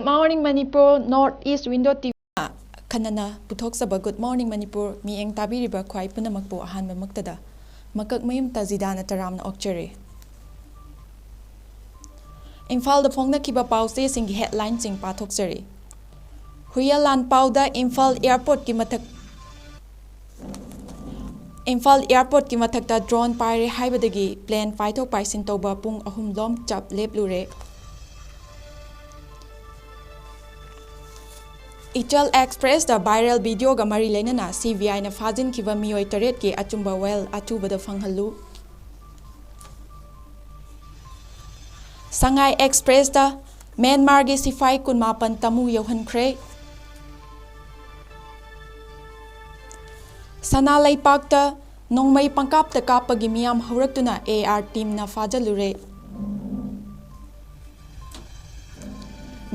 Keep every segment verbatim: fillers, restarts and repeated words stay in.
Morning Manipur, North East Window T V꯫ ꯈꯟꯅꯅ ꯄꯨꯊꯣꯛꯆꯕ Good Morning Manipur ꯃꯤꯠꯌꯦꯡ ꯇꯥꯕꯤꯔꯤꯕ ꯈ꯭ꯋꯥꯏ ꯄꯨꯝꯅꯃꯛꯄꯨ ꯑꯍꯥꯟꯕꯃꯛꯇꯗ ꯃꯀꯛ ꯃꯌꯨꯝ ꯇꯥꯖꯤꯗꯥꯅ ꯇꯔꯥꯝꯅ ꯑꯣꯛꯆꯔꯤ꯫ ꯏꯝꯐꯥꯜꯗ ꯐꯣꯡꯅꯈꯤꯕ ꯄꯥꯎꯆꯦꯁꯤꯡꯒꯤ headlineꯁꯤꯡ ꯄꯥꯊꯣꯛꯆꯔꯤ꯫ ꯍꯨꯏꯌꯦꯟ ꯂꯥꯟꯄꯥꯎꯗ ꯏꯝꯐꯥꯜ airportꯀꯤ ꯃꯊꯛ, ꯏꯝꯐꯥꯜ airportꯀꯤ ꯃꯊꯛꯇ drone ꯄꯥꯏꯔꯦ ꯍꯥꯏꯕꯗꯒꯤ plane ꯄꯥꯏꯊꯣꯛ ꯄꯥꯏꯁꯤꯟ ꯇꯧꯕ ꯄꯨꯡ ꯑꯍꯨꯝ ꯂꯣꯝ ꯆꯞ ꯂꯦꯞꯂꯨꯔꯦ꯫ ꯏꯆꯜ Expressꯇ viral videoꯒ ꯃꯔꯤ ꯂꯩꯅꯅ CBIꯅ ꯐꯥꯖꯤꯟꯈꯤꯕ ꯃꯤꯑꯣꯏ ꯇꯔꯦꯠꯀꯤ ꯑꯆꯨꯝꯕ ꯋꯥꯌꯦꯜ ꯑꯊꯨꯕꯗ ꯐꯪꯍꯜꯂꯨ꯫ ꯁꯉꯥꯏ Expressꯇ ꯃ꯭ꯌꯥꯟꯃꯥꯔꯒꯤ ꯁꯤꯐꯥꯏ ꯀꯨꯟꯃꯥꯄꯟ ꯇꯥꯃꯨ ꯌꯧꯍꯟꯈ꯭ꯔꯦ꯫ ꯁꯅꯥ ꯂꯩꯄꯥꯛꯇ ꯅꯣꯡꯃꯩ ꯄꯪꯀꯥꯞꯇ ꯀꯥꯞꯄꯒꯤ ꯃꯤꯌꯥꯝ ꯍꯧꯔꯛꯇꯨꯅ AR teamꯅ ꯐꯥꯖꯤꯜꯂꯨꯔꯦ꯫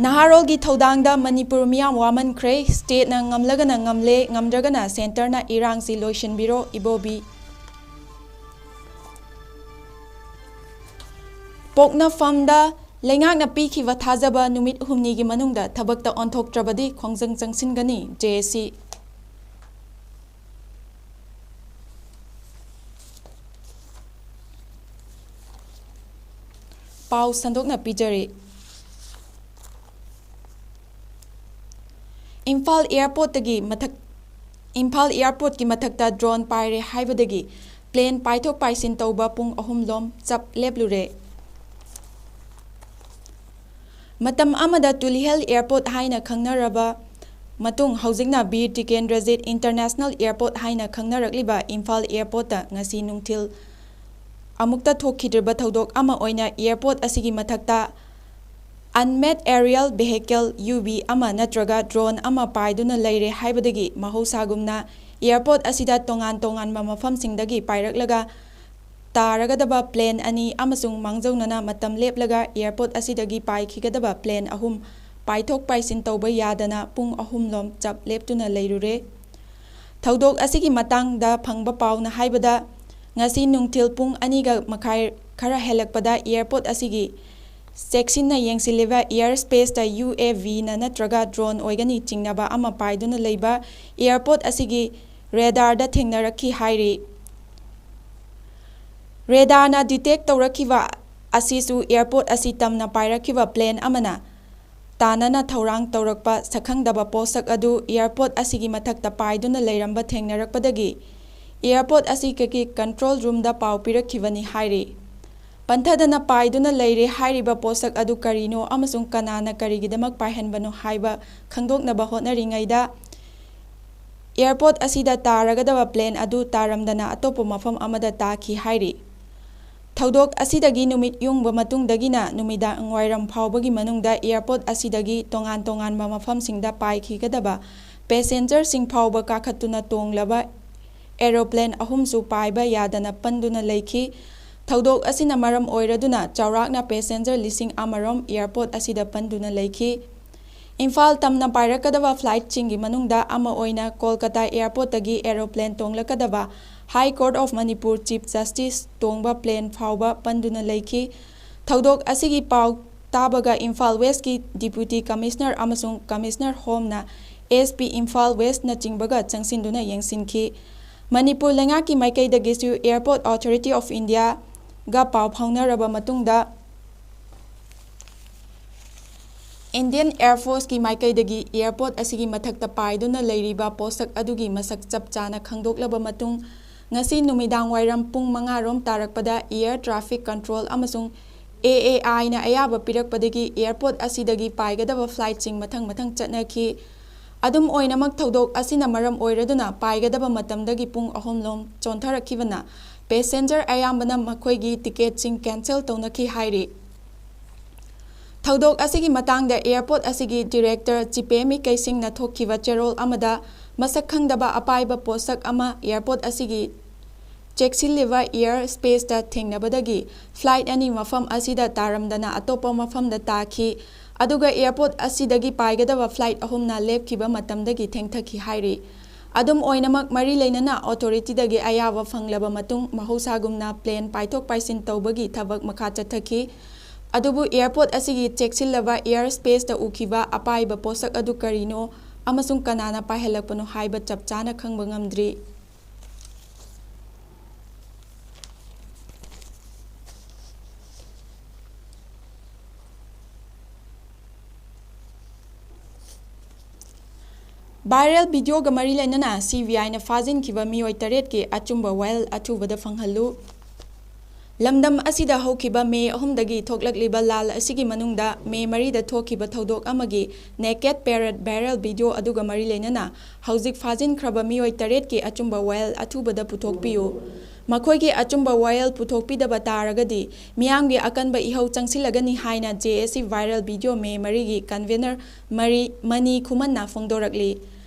ꯅꯍꯥꯔꯣꯜꯒꯤ ꯊꯧꯗꯥꯡꯗ ꯃꯅꯤꯄꯨꯔ ꯃꯤꯌꯥꯝ ꯋꯥꯃꯟꯈ꯭ꯔꯦ, stateꯅ ꯉꯝꯂꯒꯅ ꯉꯝꯂꯦ, ꯉꯝꯗ꯭ꯔꯒꯅ centreꯅ ꯏꯔꯥꯡꯁꯤ ꯂꯣꯏꯁꯤꯟꯕꯤꯔꯣ, ꯏꯕꯣꯕꯤ꯫ ꯄꯣꯛꯅꯐꯝꯗ ꯂꯩꯉꯥꯛꯅ ꯄꯤꯈꯤꯕ ꯊꯥꯖꯕ ꯅꯨꯃꯤꯠ ꯍꯨꯝꯅꯤꯒꯤ ꯃꯅꯨꯡꯗ ꯊꯕꯛꯇ ꯑꯣꯟꯊꯣꯛꯇ꯭ꯔꯕꯗꯤ ꯈꯣꯡꯖꯪ ꯆꯪꯁꯤꯟꯒꯅꯤ, JAC꯫ ꯄꯥꯎ ꯁꯟꯗꯣꯛꯅ ꯄꯤꯖꯔꯤ꯫ ꯏꯝꯐꯥꯜ airportꯇꯒꯤ ꯃꯊꯛ, ꯏꯝꯐꯥꯜ airportꯀꯤ ꯃꯊꯛꯇ drone ꯄꯥꯏꯔꯦ ꯍꯥꯏꯕꯗꯒꯤ plane ꯄꯥꯏꯊꯣꯛ ꯄꯥꯏꯁꯤꯟ ꯇꯧꯕ ꯄꯨꯡ ꯑꯍꯨꯝ ꯂꯣꯝ ꯆꯞ ꯂꯦꯞꯂꯨꯔꯦ꯫ ꯃꯇꯝ ꯑꯃꯗ ꯇꯨꯂꯤꯍꯜ airport ꯍꯥꯏꯅ ꯈꯪꯅꯔꯕ ꯃꯇꯨꯡ ꯍꯧꯖꯤꯛꯅ ꯕꯤꯔ ꯇꯤꯀꯦꯟꯗ꯭ꯔꯖꯤꯠ International Airport ꯍꯥꯏꯅ ꯈꯪꯅꯔꯛꯂꯤꯕ ꯏꯝꯐꯥꯜ airportꯇ ꯉꯁꯤ ꯅꯨꯡꯊꯤꯜ ꯑꯃꯨꯛꯇ ꯊꯣꯛꯈꯤꯗ꯭ꯔꯤꯕ ꯊꯧꯗꯣꯛ ꯑꯃ ꯑꯣꯏꯅ airport ꯑꯁꯤꯒꯤ ꯃꯊꯛꯇ unmanned aerial vehicle, UAV, ꯑꯃ ꯅꯠꯇ꯭ꯔꯒ drone ꯑꯃ ꯄꯥꯏꯗꯨꯅ ꯂꯩꯔꯦ ꯍꯥꯏꯕꯗꯒꯤ ꯃꯍꯧꯁꯥꯒꯨꯝꯅ airport ꯑꯁꯤꯗ ꯇꯣꯉꯥꯟ ꯇꯣꯉꯥꯟꯕ ꯃꯐꯝꯁꯤꯡꯗꯒꯤ ꯄꯥꯏꯔꯛꯂꯒ ꯇꯥꯔꯒꯗꯕ plane ꯑꯅꯤ ꯑꯃꯁꯨꯡ ꯃꯥꯡꯖꯧꯅꯅ ꯃꯇꯝ ꯂꯦꯞꯂꯒ airport ꯑꯁꯤꯗꯒꯤ ꯄꯥꯏꯈꯤꯒꯗꯕ plane ꯑꯍꯨꯝ ꯄꯥꯏꯊꯣꯛ ꯄꯥꯏꯁꯤꯟ ꯇꯧꯕ ꯌꯥꯗꯅ ꯄꯨꯡ ꯑꯍꯨꯝ ꯂꯣꯝ ꯆꯞ ꯂꯦꯞꯇꯨꯅ ꯂꯩꯔꯨꯔꯦ꯫ ꯊꯧꯗꯣꯛ ꯑꯁꯤꯒꯤ ꯃꯇꯥꯡꯗ ꯐꯪꯕ ꯄꯥꯎꯅ ꯍꯥꯏꯕꯗ, ꯉꯁꯤ ꯅꯨꯡꯊꯤꯜ ꯄꯨꯡ ꯑꯅꯤꯒ ꯃꯈꯥꯏ ꯈꯔ ꯍꯦꯜꯂꯛꯄꯗ airport ꯑꯁꯤꯒꯤ ꯆꯦꯛꯁꯤꯟꯅ ꯌꯦꯡꯁꯤꯜꯂꯤꯕ air spaceꯇ UAVꯅ ꯅꯠꯇ꯭ꯔꯒ drone ꯑꯣꯏꯒꯅꯤ ꯆꯤꯡꯅꯕ ꯑꯃ ꯄꯥꯏꯗꯨꯅ ꯂꯩꯕ airport ꯑꯁꯤꯒꯤ radarꯗ ꯊꯦꯡꯅꯔꯛꯈꯤ ꯍꯥꯏꯔꯤ꯫ Radarꯅ detect ꯇꯧꯔꯛꯈꯤꯕ ꯑꯁꯤꯁꯨ airport ꯑꯁꯤ ꯇꯝꯅ ꯄꯥꯏꯔꯛꯈꯤꯕ plane ꯑꯃꯅ ꯇꯥꯅꯅ ꯊꯧꯔꯥꯡ ꯇꯧꯔꯛꯄ ꯁꯛꯈꯪꯗꯕ ꯄꯣꯠꯁꯛ ꯑꯗꯨ airport ꯑꯁꯤꯒꯤ ꯃꯊꯛꯇ ꯄꯥꯏꯗꯨꯅ ꯂꯩꯔꯝꯕ ꯊꯦꯡꯅꯔꯛꯄꯗꯒꯤ airport ꯑꯁꯤꯒꯤ control roomꯗ ꯄꯥꯎ ꯄꯤꯔꯛꯈꯤꯕꯅꯤ ꯍꯥꯏꯔꯤ꯫ ꯄꯟꯊꯗꯅ ꯄꯥꯏꯗꯨꯅ ꯂꯩꯔꯦ ꯍꯥꯏꯔꯤꯕ ꯄꯣꯠꯁꯛ ꯑꯗꯨ ꯀꯔꯤꯅꯣ ꯑꯃꯁꯨꯡ ꯀꯅꯥꯅ ꯀꯔꯤꯒꯤꯗꯃꯛ ꯄꯥꯏꯍꯟꯕꯅꯣ ꯍꯥꯏꯕ ꯈꯪꯗꯣꯛꯅꯕ ꯍꯣꯠꯅꯔꯤꯉꯩꯗ, airport ꯑꯁꯤꯗ ꯇꯥꯔꯒꯗꯕ plane ꯑꯗꯨ ꯇꯥꯔꯝꯗꯅ ꯑꯇꯣꯞꯄ ꯃꯐꯝ ꯑꯃꯗ ꯇꯥꯈꯤ ꯍꯥꯏꯔꯤ꯫ ꯊꯧꯗꯣꯛ ꯑꯁꯤꯗꯒꯤ ꯅꯨꯃꯤꯠ ꯌꯨꯡꯕ ꯃꯇꯨꯡꯗꯒꯤꯅ ꯅꯨꯃꯤꯗꯥꯡ ꯋꯥꯏꯔꯝ ꯐꯥꯎꯕꯒꯤ ꯃꯅꯨꯡꯗ airport ꯑꯁꯤꯗꯒꯤ ꯇꯣꯉꯥꯟ ꯇꯣꯉꯥꯟꯕ ꯃꯐꯝꯁꯤꯡꯗ ꯄꯥꯏꯈꯤꯒꯗꯕ passengerꯁꯤꯡ ꯐꯥꯎꯕ ꯀꯥꯈꯠꯇꯨꯅ ꯇꯣꯡꯂꯕ aeroplane ꯑꯍꯨꯝꯁꯨ ꯄꯥꯏꯕ ꯌꯥꯗꯅ ꯄꯟꯗꯨꯅ ꯂꯩꯈꯤ꯫ ꯊꯧꯗꯣꯛ ꯑꯁꯤꯅ ꯃꯔꯝ ꯑꯣꯏꯔꯗꯨꯅ ꯆꯥꯎꯔꯥꯛꯅ passenger ꯂꯤꯁꯤꯡ ꯑꯃꯔꯣꯝ airport ꯑꯁꯤꯗ ꯄꯟꯗꯨꯅ ꯂꯩꯈꯤ꯫ ꯏꯝꯐꯥꯜ ꯇꯝꯅ ꯄꯥꯏꯔꯛꯀꯗꯕ flightꯁꯤꯡꯒꯤ ꯃꯅꯨꯡꯗ ꯑꯃ ꯑꯣꯏꯅ Kolkata airportꯇꯒꯤ aeroplane ꯇꯣꯡꯂꯛꯀꯗꯕ High Court of Manipur Chief Justice ꯇꯣꯡꯕ plane ꯐꯥꯎꯕ ꯄꯟꯗꯨꯅ ꯂꯩꯈꯤ꯫ ꯊꯧꯗꯣꯛ ꯑꯁꯤꯒꯤ ꯄꯥꯎ ꯇꯥꯕꯒ ꯏꯝꯐꯥꯜ Westꯀꯤ Deputy Commissioner ꯑꯃꯁꯨꯡ Commissioner Homeꯅ SP ꯏꯝꯐꯥꯜ Westꯅꯆꯤꯡꯕꯒ ꯆꯪꯁꯤꯟꯗꯨꯅ ꯌꯦꯡꯁꯤꯟꯈꯤ꯫ ꯃꯅꯤꯄꯨꯔ ꯂꯩꯉꯥꯛꯀꯤ ꯃꯥꯏꯀꯩꯗꯒꯤꯁꯨ Airport Authority of Indiaꯒ ꯄꯥꯎ ꯐꯥꯎꯅꯔꯕ ꯃꯇꯨꯡꯗ Indian Air Forceꯀꯤ ꯃꯥꯏꯀꯩꯗꯒꯤ airport ꯑꯁꯤꯒꯤ ꯃꯊꯛꯇ ꯄꯥꯏꯗꯨꯅ ꯂꯩꯔꯤꯕ ꯄꯣꯠꯁꯛ ꯑꯗꯨꯒꯤ ꯃꯁꯛ ꯆꯞ ꯆꯥꯅ ꯈꯪꯗꯣꯛꯂꯕ ꯃꯇꯨꯡ, ꯉꯁꯤ ꯅꯨꯃꯤꯗꯥꯡ ꯋꯥꯏꯔꯝ ꯄꯨꯡ ꯃꯉꯥ ꯔꯣꯝ ꯇꯥꯔꯛꯄꯗ Air Traffic Control ꯑꯃꯁꯨꯡ AAIꯅ ꯑꯌꯥꯕ ꯄꯤꯔꯛꯄꯗꯒꯤ airport ꯑꯁꯤꯗꯒꯤ ꯄꯥꯏꯒꯗꯕ flightꯁꯤꯡ ꯃꯊꯪ ꯃꯊꯪ ꯆꯠꯅꯈꯤ꯫ ꯑꯗꯨꯝ ꯑꯣꯏꯅꯃꯛ, ꯊꯧꯗꯣꯛ ꯑꯁꯤꯅ ꯃꯔꯝ ꯑꯣꯏꯔꯗꯨꯅ ꯄꯥꯏꯒꯗꯕ ꯃꯇꯝꯗꯒꯤ ꯄꯨꯡ ꯑꯍꯨꯝ ꯂꯣꯝ ꯆꯣꯟꯊꯔꯛꯈꯤꯕꯅ passenger ꯑꯌꯥꯝꯕꯅ ꯃꯈꯣꯏꯒꯤ ticketꯁꯤꯡ cancel ꯇꯧꯅꯈꯤ ꯍꯥꯏꯔꯤ꯫ ꯊꯧꯗꯣꯛ ꯑꯁꯤꯒꯤ ꯃꯇꯥꯡꯗ airport ꯑꯁꯤꯒꯤ director ꯆꯤꯄꯦꯃꯤ ꯀꯩꯁꯤꯡꯅ ꯊꯣꯛꯈꯤꯕ ꯆꯦꯔꯣꯜ ꯑꯃꯗ, ꯃꯁꯛ ꯈꯪꯗꯕ ꯑꯄꯥꯏꯕ ꯄꯣꯠꯁꯛ ꯑꯃ airport ꯑꯁꯤꯒꯤ ꯆꯦꯛꯁꯤꯜꯂꯤꯕ air spaceꯇ ꯊꯦꯡꯅꯕꯗꯒꯤ flight ꯑꯅꯤ ꯃꯐꯝ ꯑꯁꯤꯗ ꯇꯥꯔꯝꯗꯅ ꯑꯇꯣꯞꯄ ꯃꯐꯝꯗ ꯇꯥꯈꯤ, ꯑꯗꯨꯒ airport ꯑꯁꯤꯗꯒꯤ ꯄꯥꯏꯒꯗꯕ flight ꯑꯍꯨꯝꯅ ꯂꯦꯞꯈꯤꯕ ꯃꯇꯝꯗꯒꯤ ꯊꯦꯡꯊꯈꯤ ꯍꯥꯏꯔꯤ꯫ ꯑꯗꯨꯝ ꯑꯣꯏꯅꯃꯛ, ꯃꯔꯤ ꯂꯩꯅꯅ authorityꯗꯒꯤ ꯑꯌꯥꯕ ꯐꯪꯂꯕ ꯃꯇꯨꯡ, ꯃꯍꯧꯁꯥꯒꯨꯝꯅ plane ꯄꯥꯏꯊꯣꯛ ꯄꯥꯏꯁꯤꯟ ꯇꯧꯕꯒꯤ ꯊꯕꯛ ꯃꯈꯥ ꯆꯠꯊꯈꯤ꯫ ꯑꯗꯨꯕꯨ airport ꯑꯁꯤꯒꯤ ꯆꯦꯛꯁꯤꯜꯂꯕ air spaceꯇ ꯎꯈꯤꯕ ꯑꯄꯥꯏꯕ ꯄꯣꯠꯁꯛ ꯑꯗꯨ ꯀꯔꯤꯅꯣ ꯑꯃꯁꯨꯡ ꯀꯅꯥꯅ ꯄꯥꯏꯍꯜꯂꯛꯄꯅꯣ ꯍꯥꯏꯕ ꯆꯞ ꯆꯥꯅ ꯈꯪꯕ ꯉꯝꯗ꯭ꯔꯤ꯫ Viral videoꯒ ꯃꯔꯤ ꯂꯩꯅꯅ CBIꯅ ꯐꯥꯖꯤꯟꯈꯤꯕ ꯃꯤꯑꯣꯏ ꯇꯔꯦꯠꯀꯤ ꯑꯆꯨꯝꯕ ꯋꯥꯌꯦꯜ ꯑꯊꯨꯕꯗ ꯐꯪꯍꯜꯂꯨ꯫ ꯂꯝꯗꯝ ꯑꯁꯤꯗ ꯍꯧꯈꯤꯕ ꯃꯦ ꯑꯍꯨꯝꯗꯒꯤ ꯊꯣꯛꯂꯛꯂꯤꯕ ꯂꯥꯜ ꯑꯁꯤꯒꯤ ꯃꯅꯨꯡꯗ ꯃꯦ ꯃꯔꯤꯗ ꯊꯣꯛꯈꯤꯕ ꯊꯧꯗꯣꯛ ꯑꯃꯒꯤ naked parade viral video ꯑꯗꯨꯒ ꯃꯔꯤ ꯂꯩꯅꯅ ꯍꯧꯖꯤꯛ ꯐꯥꯖꯤꯟꯈ꯭ꯔꯕ ꯃꯤꯑꯣꯏ ꯇꯔꯦꯠꯀꯤ ꯑꯆꯨꯝꯕ ꯋꯥꯌꯦꯜ ꯑꯊꯨꯕꯗ ꯄꯨꯊꯣꯛꯄꯤꯌꯨ꯫ ꯃꯈꯣꯏꯒꯤ ꯑꯆꯨꯝꯕ ꯋꯥꯌꯦꯜ ꯄꯨꯊꯣꯛꯄꯤꯗꯕ ꯇꯥꯔꯒꯗꯤ ꯃꯤꯌꯥꯝꯒꯤ ꯑꯀꯟꯕ ꯏꯍꯧ ꯆꯪꯁꯤꯜꯂꯒꯅꯤ ꯍꯥꯏꯅ JAC viral video ꯃꯦ ꯃꯔꯤꯒꯤ convener ꯃꯔꯤ ꯃꯅꯤ ꯈꯨꯃꯟꯅ ꯐꯣꯡꯗꯣꯔꯛꯂꯤ꯫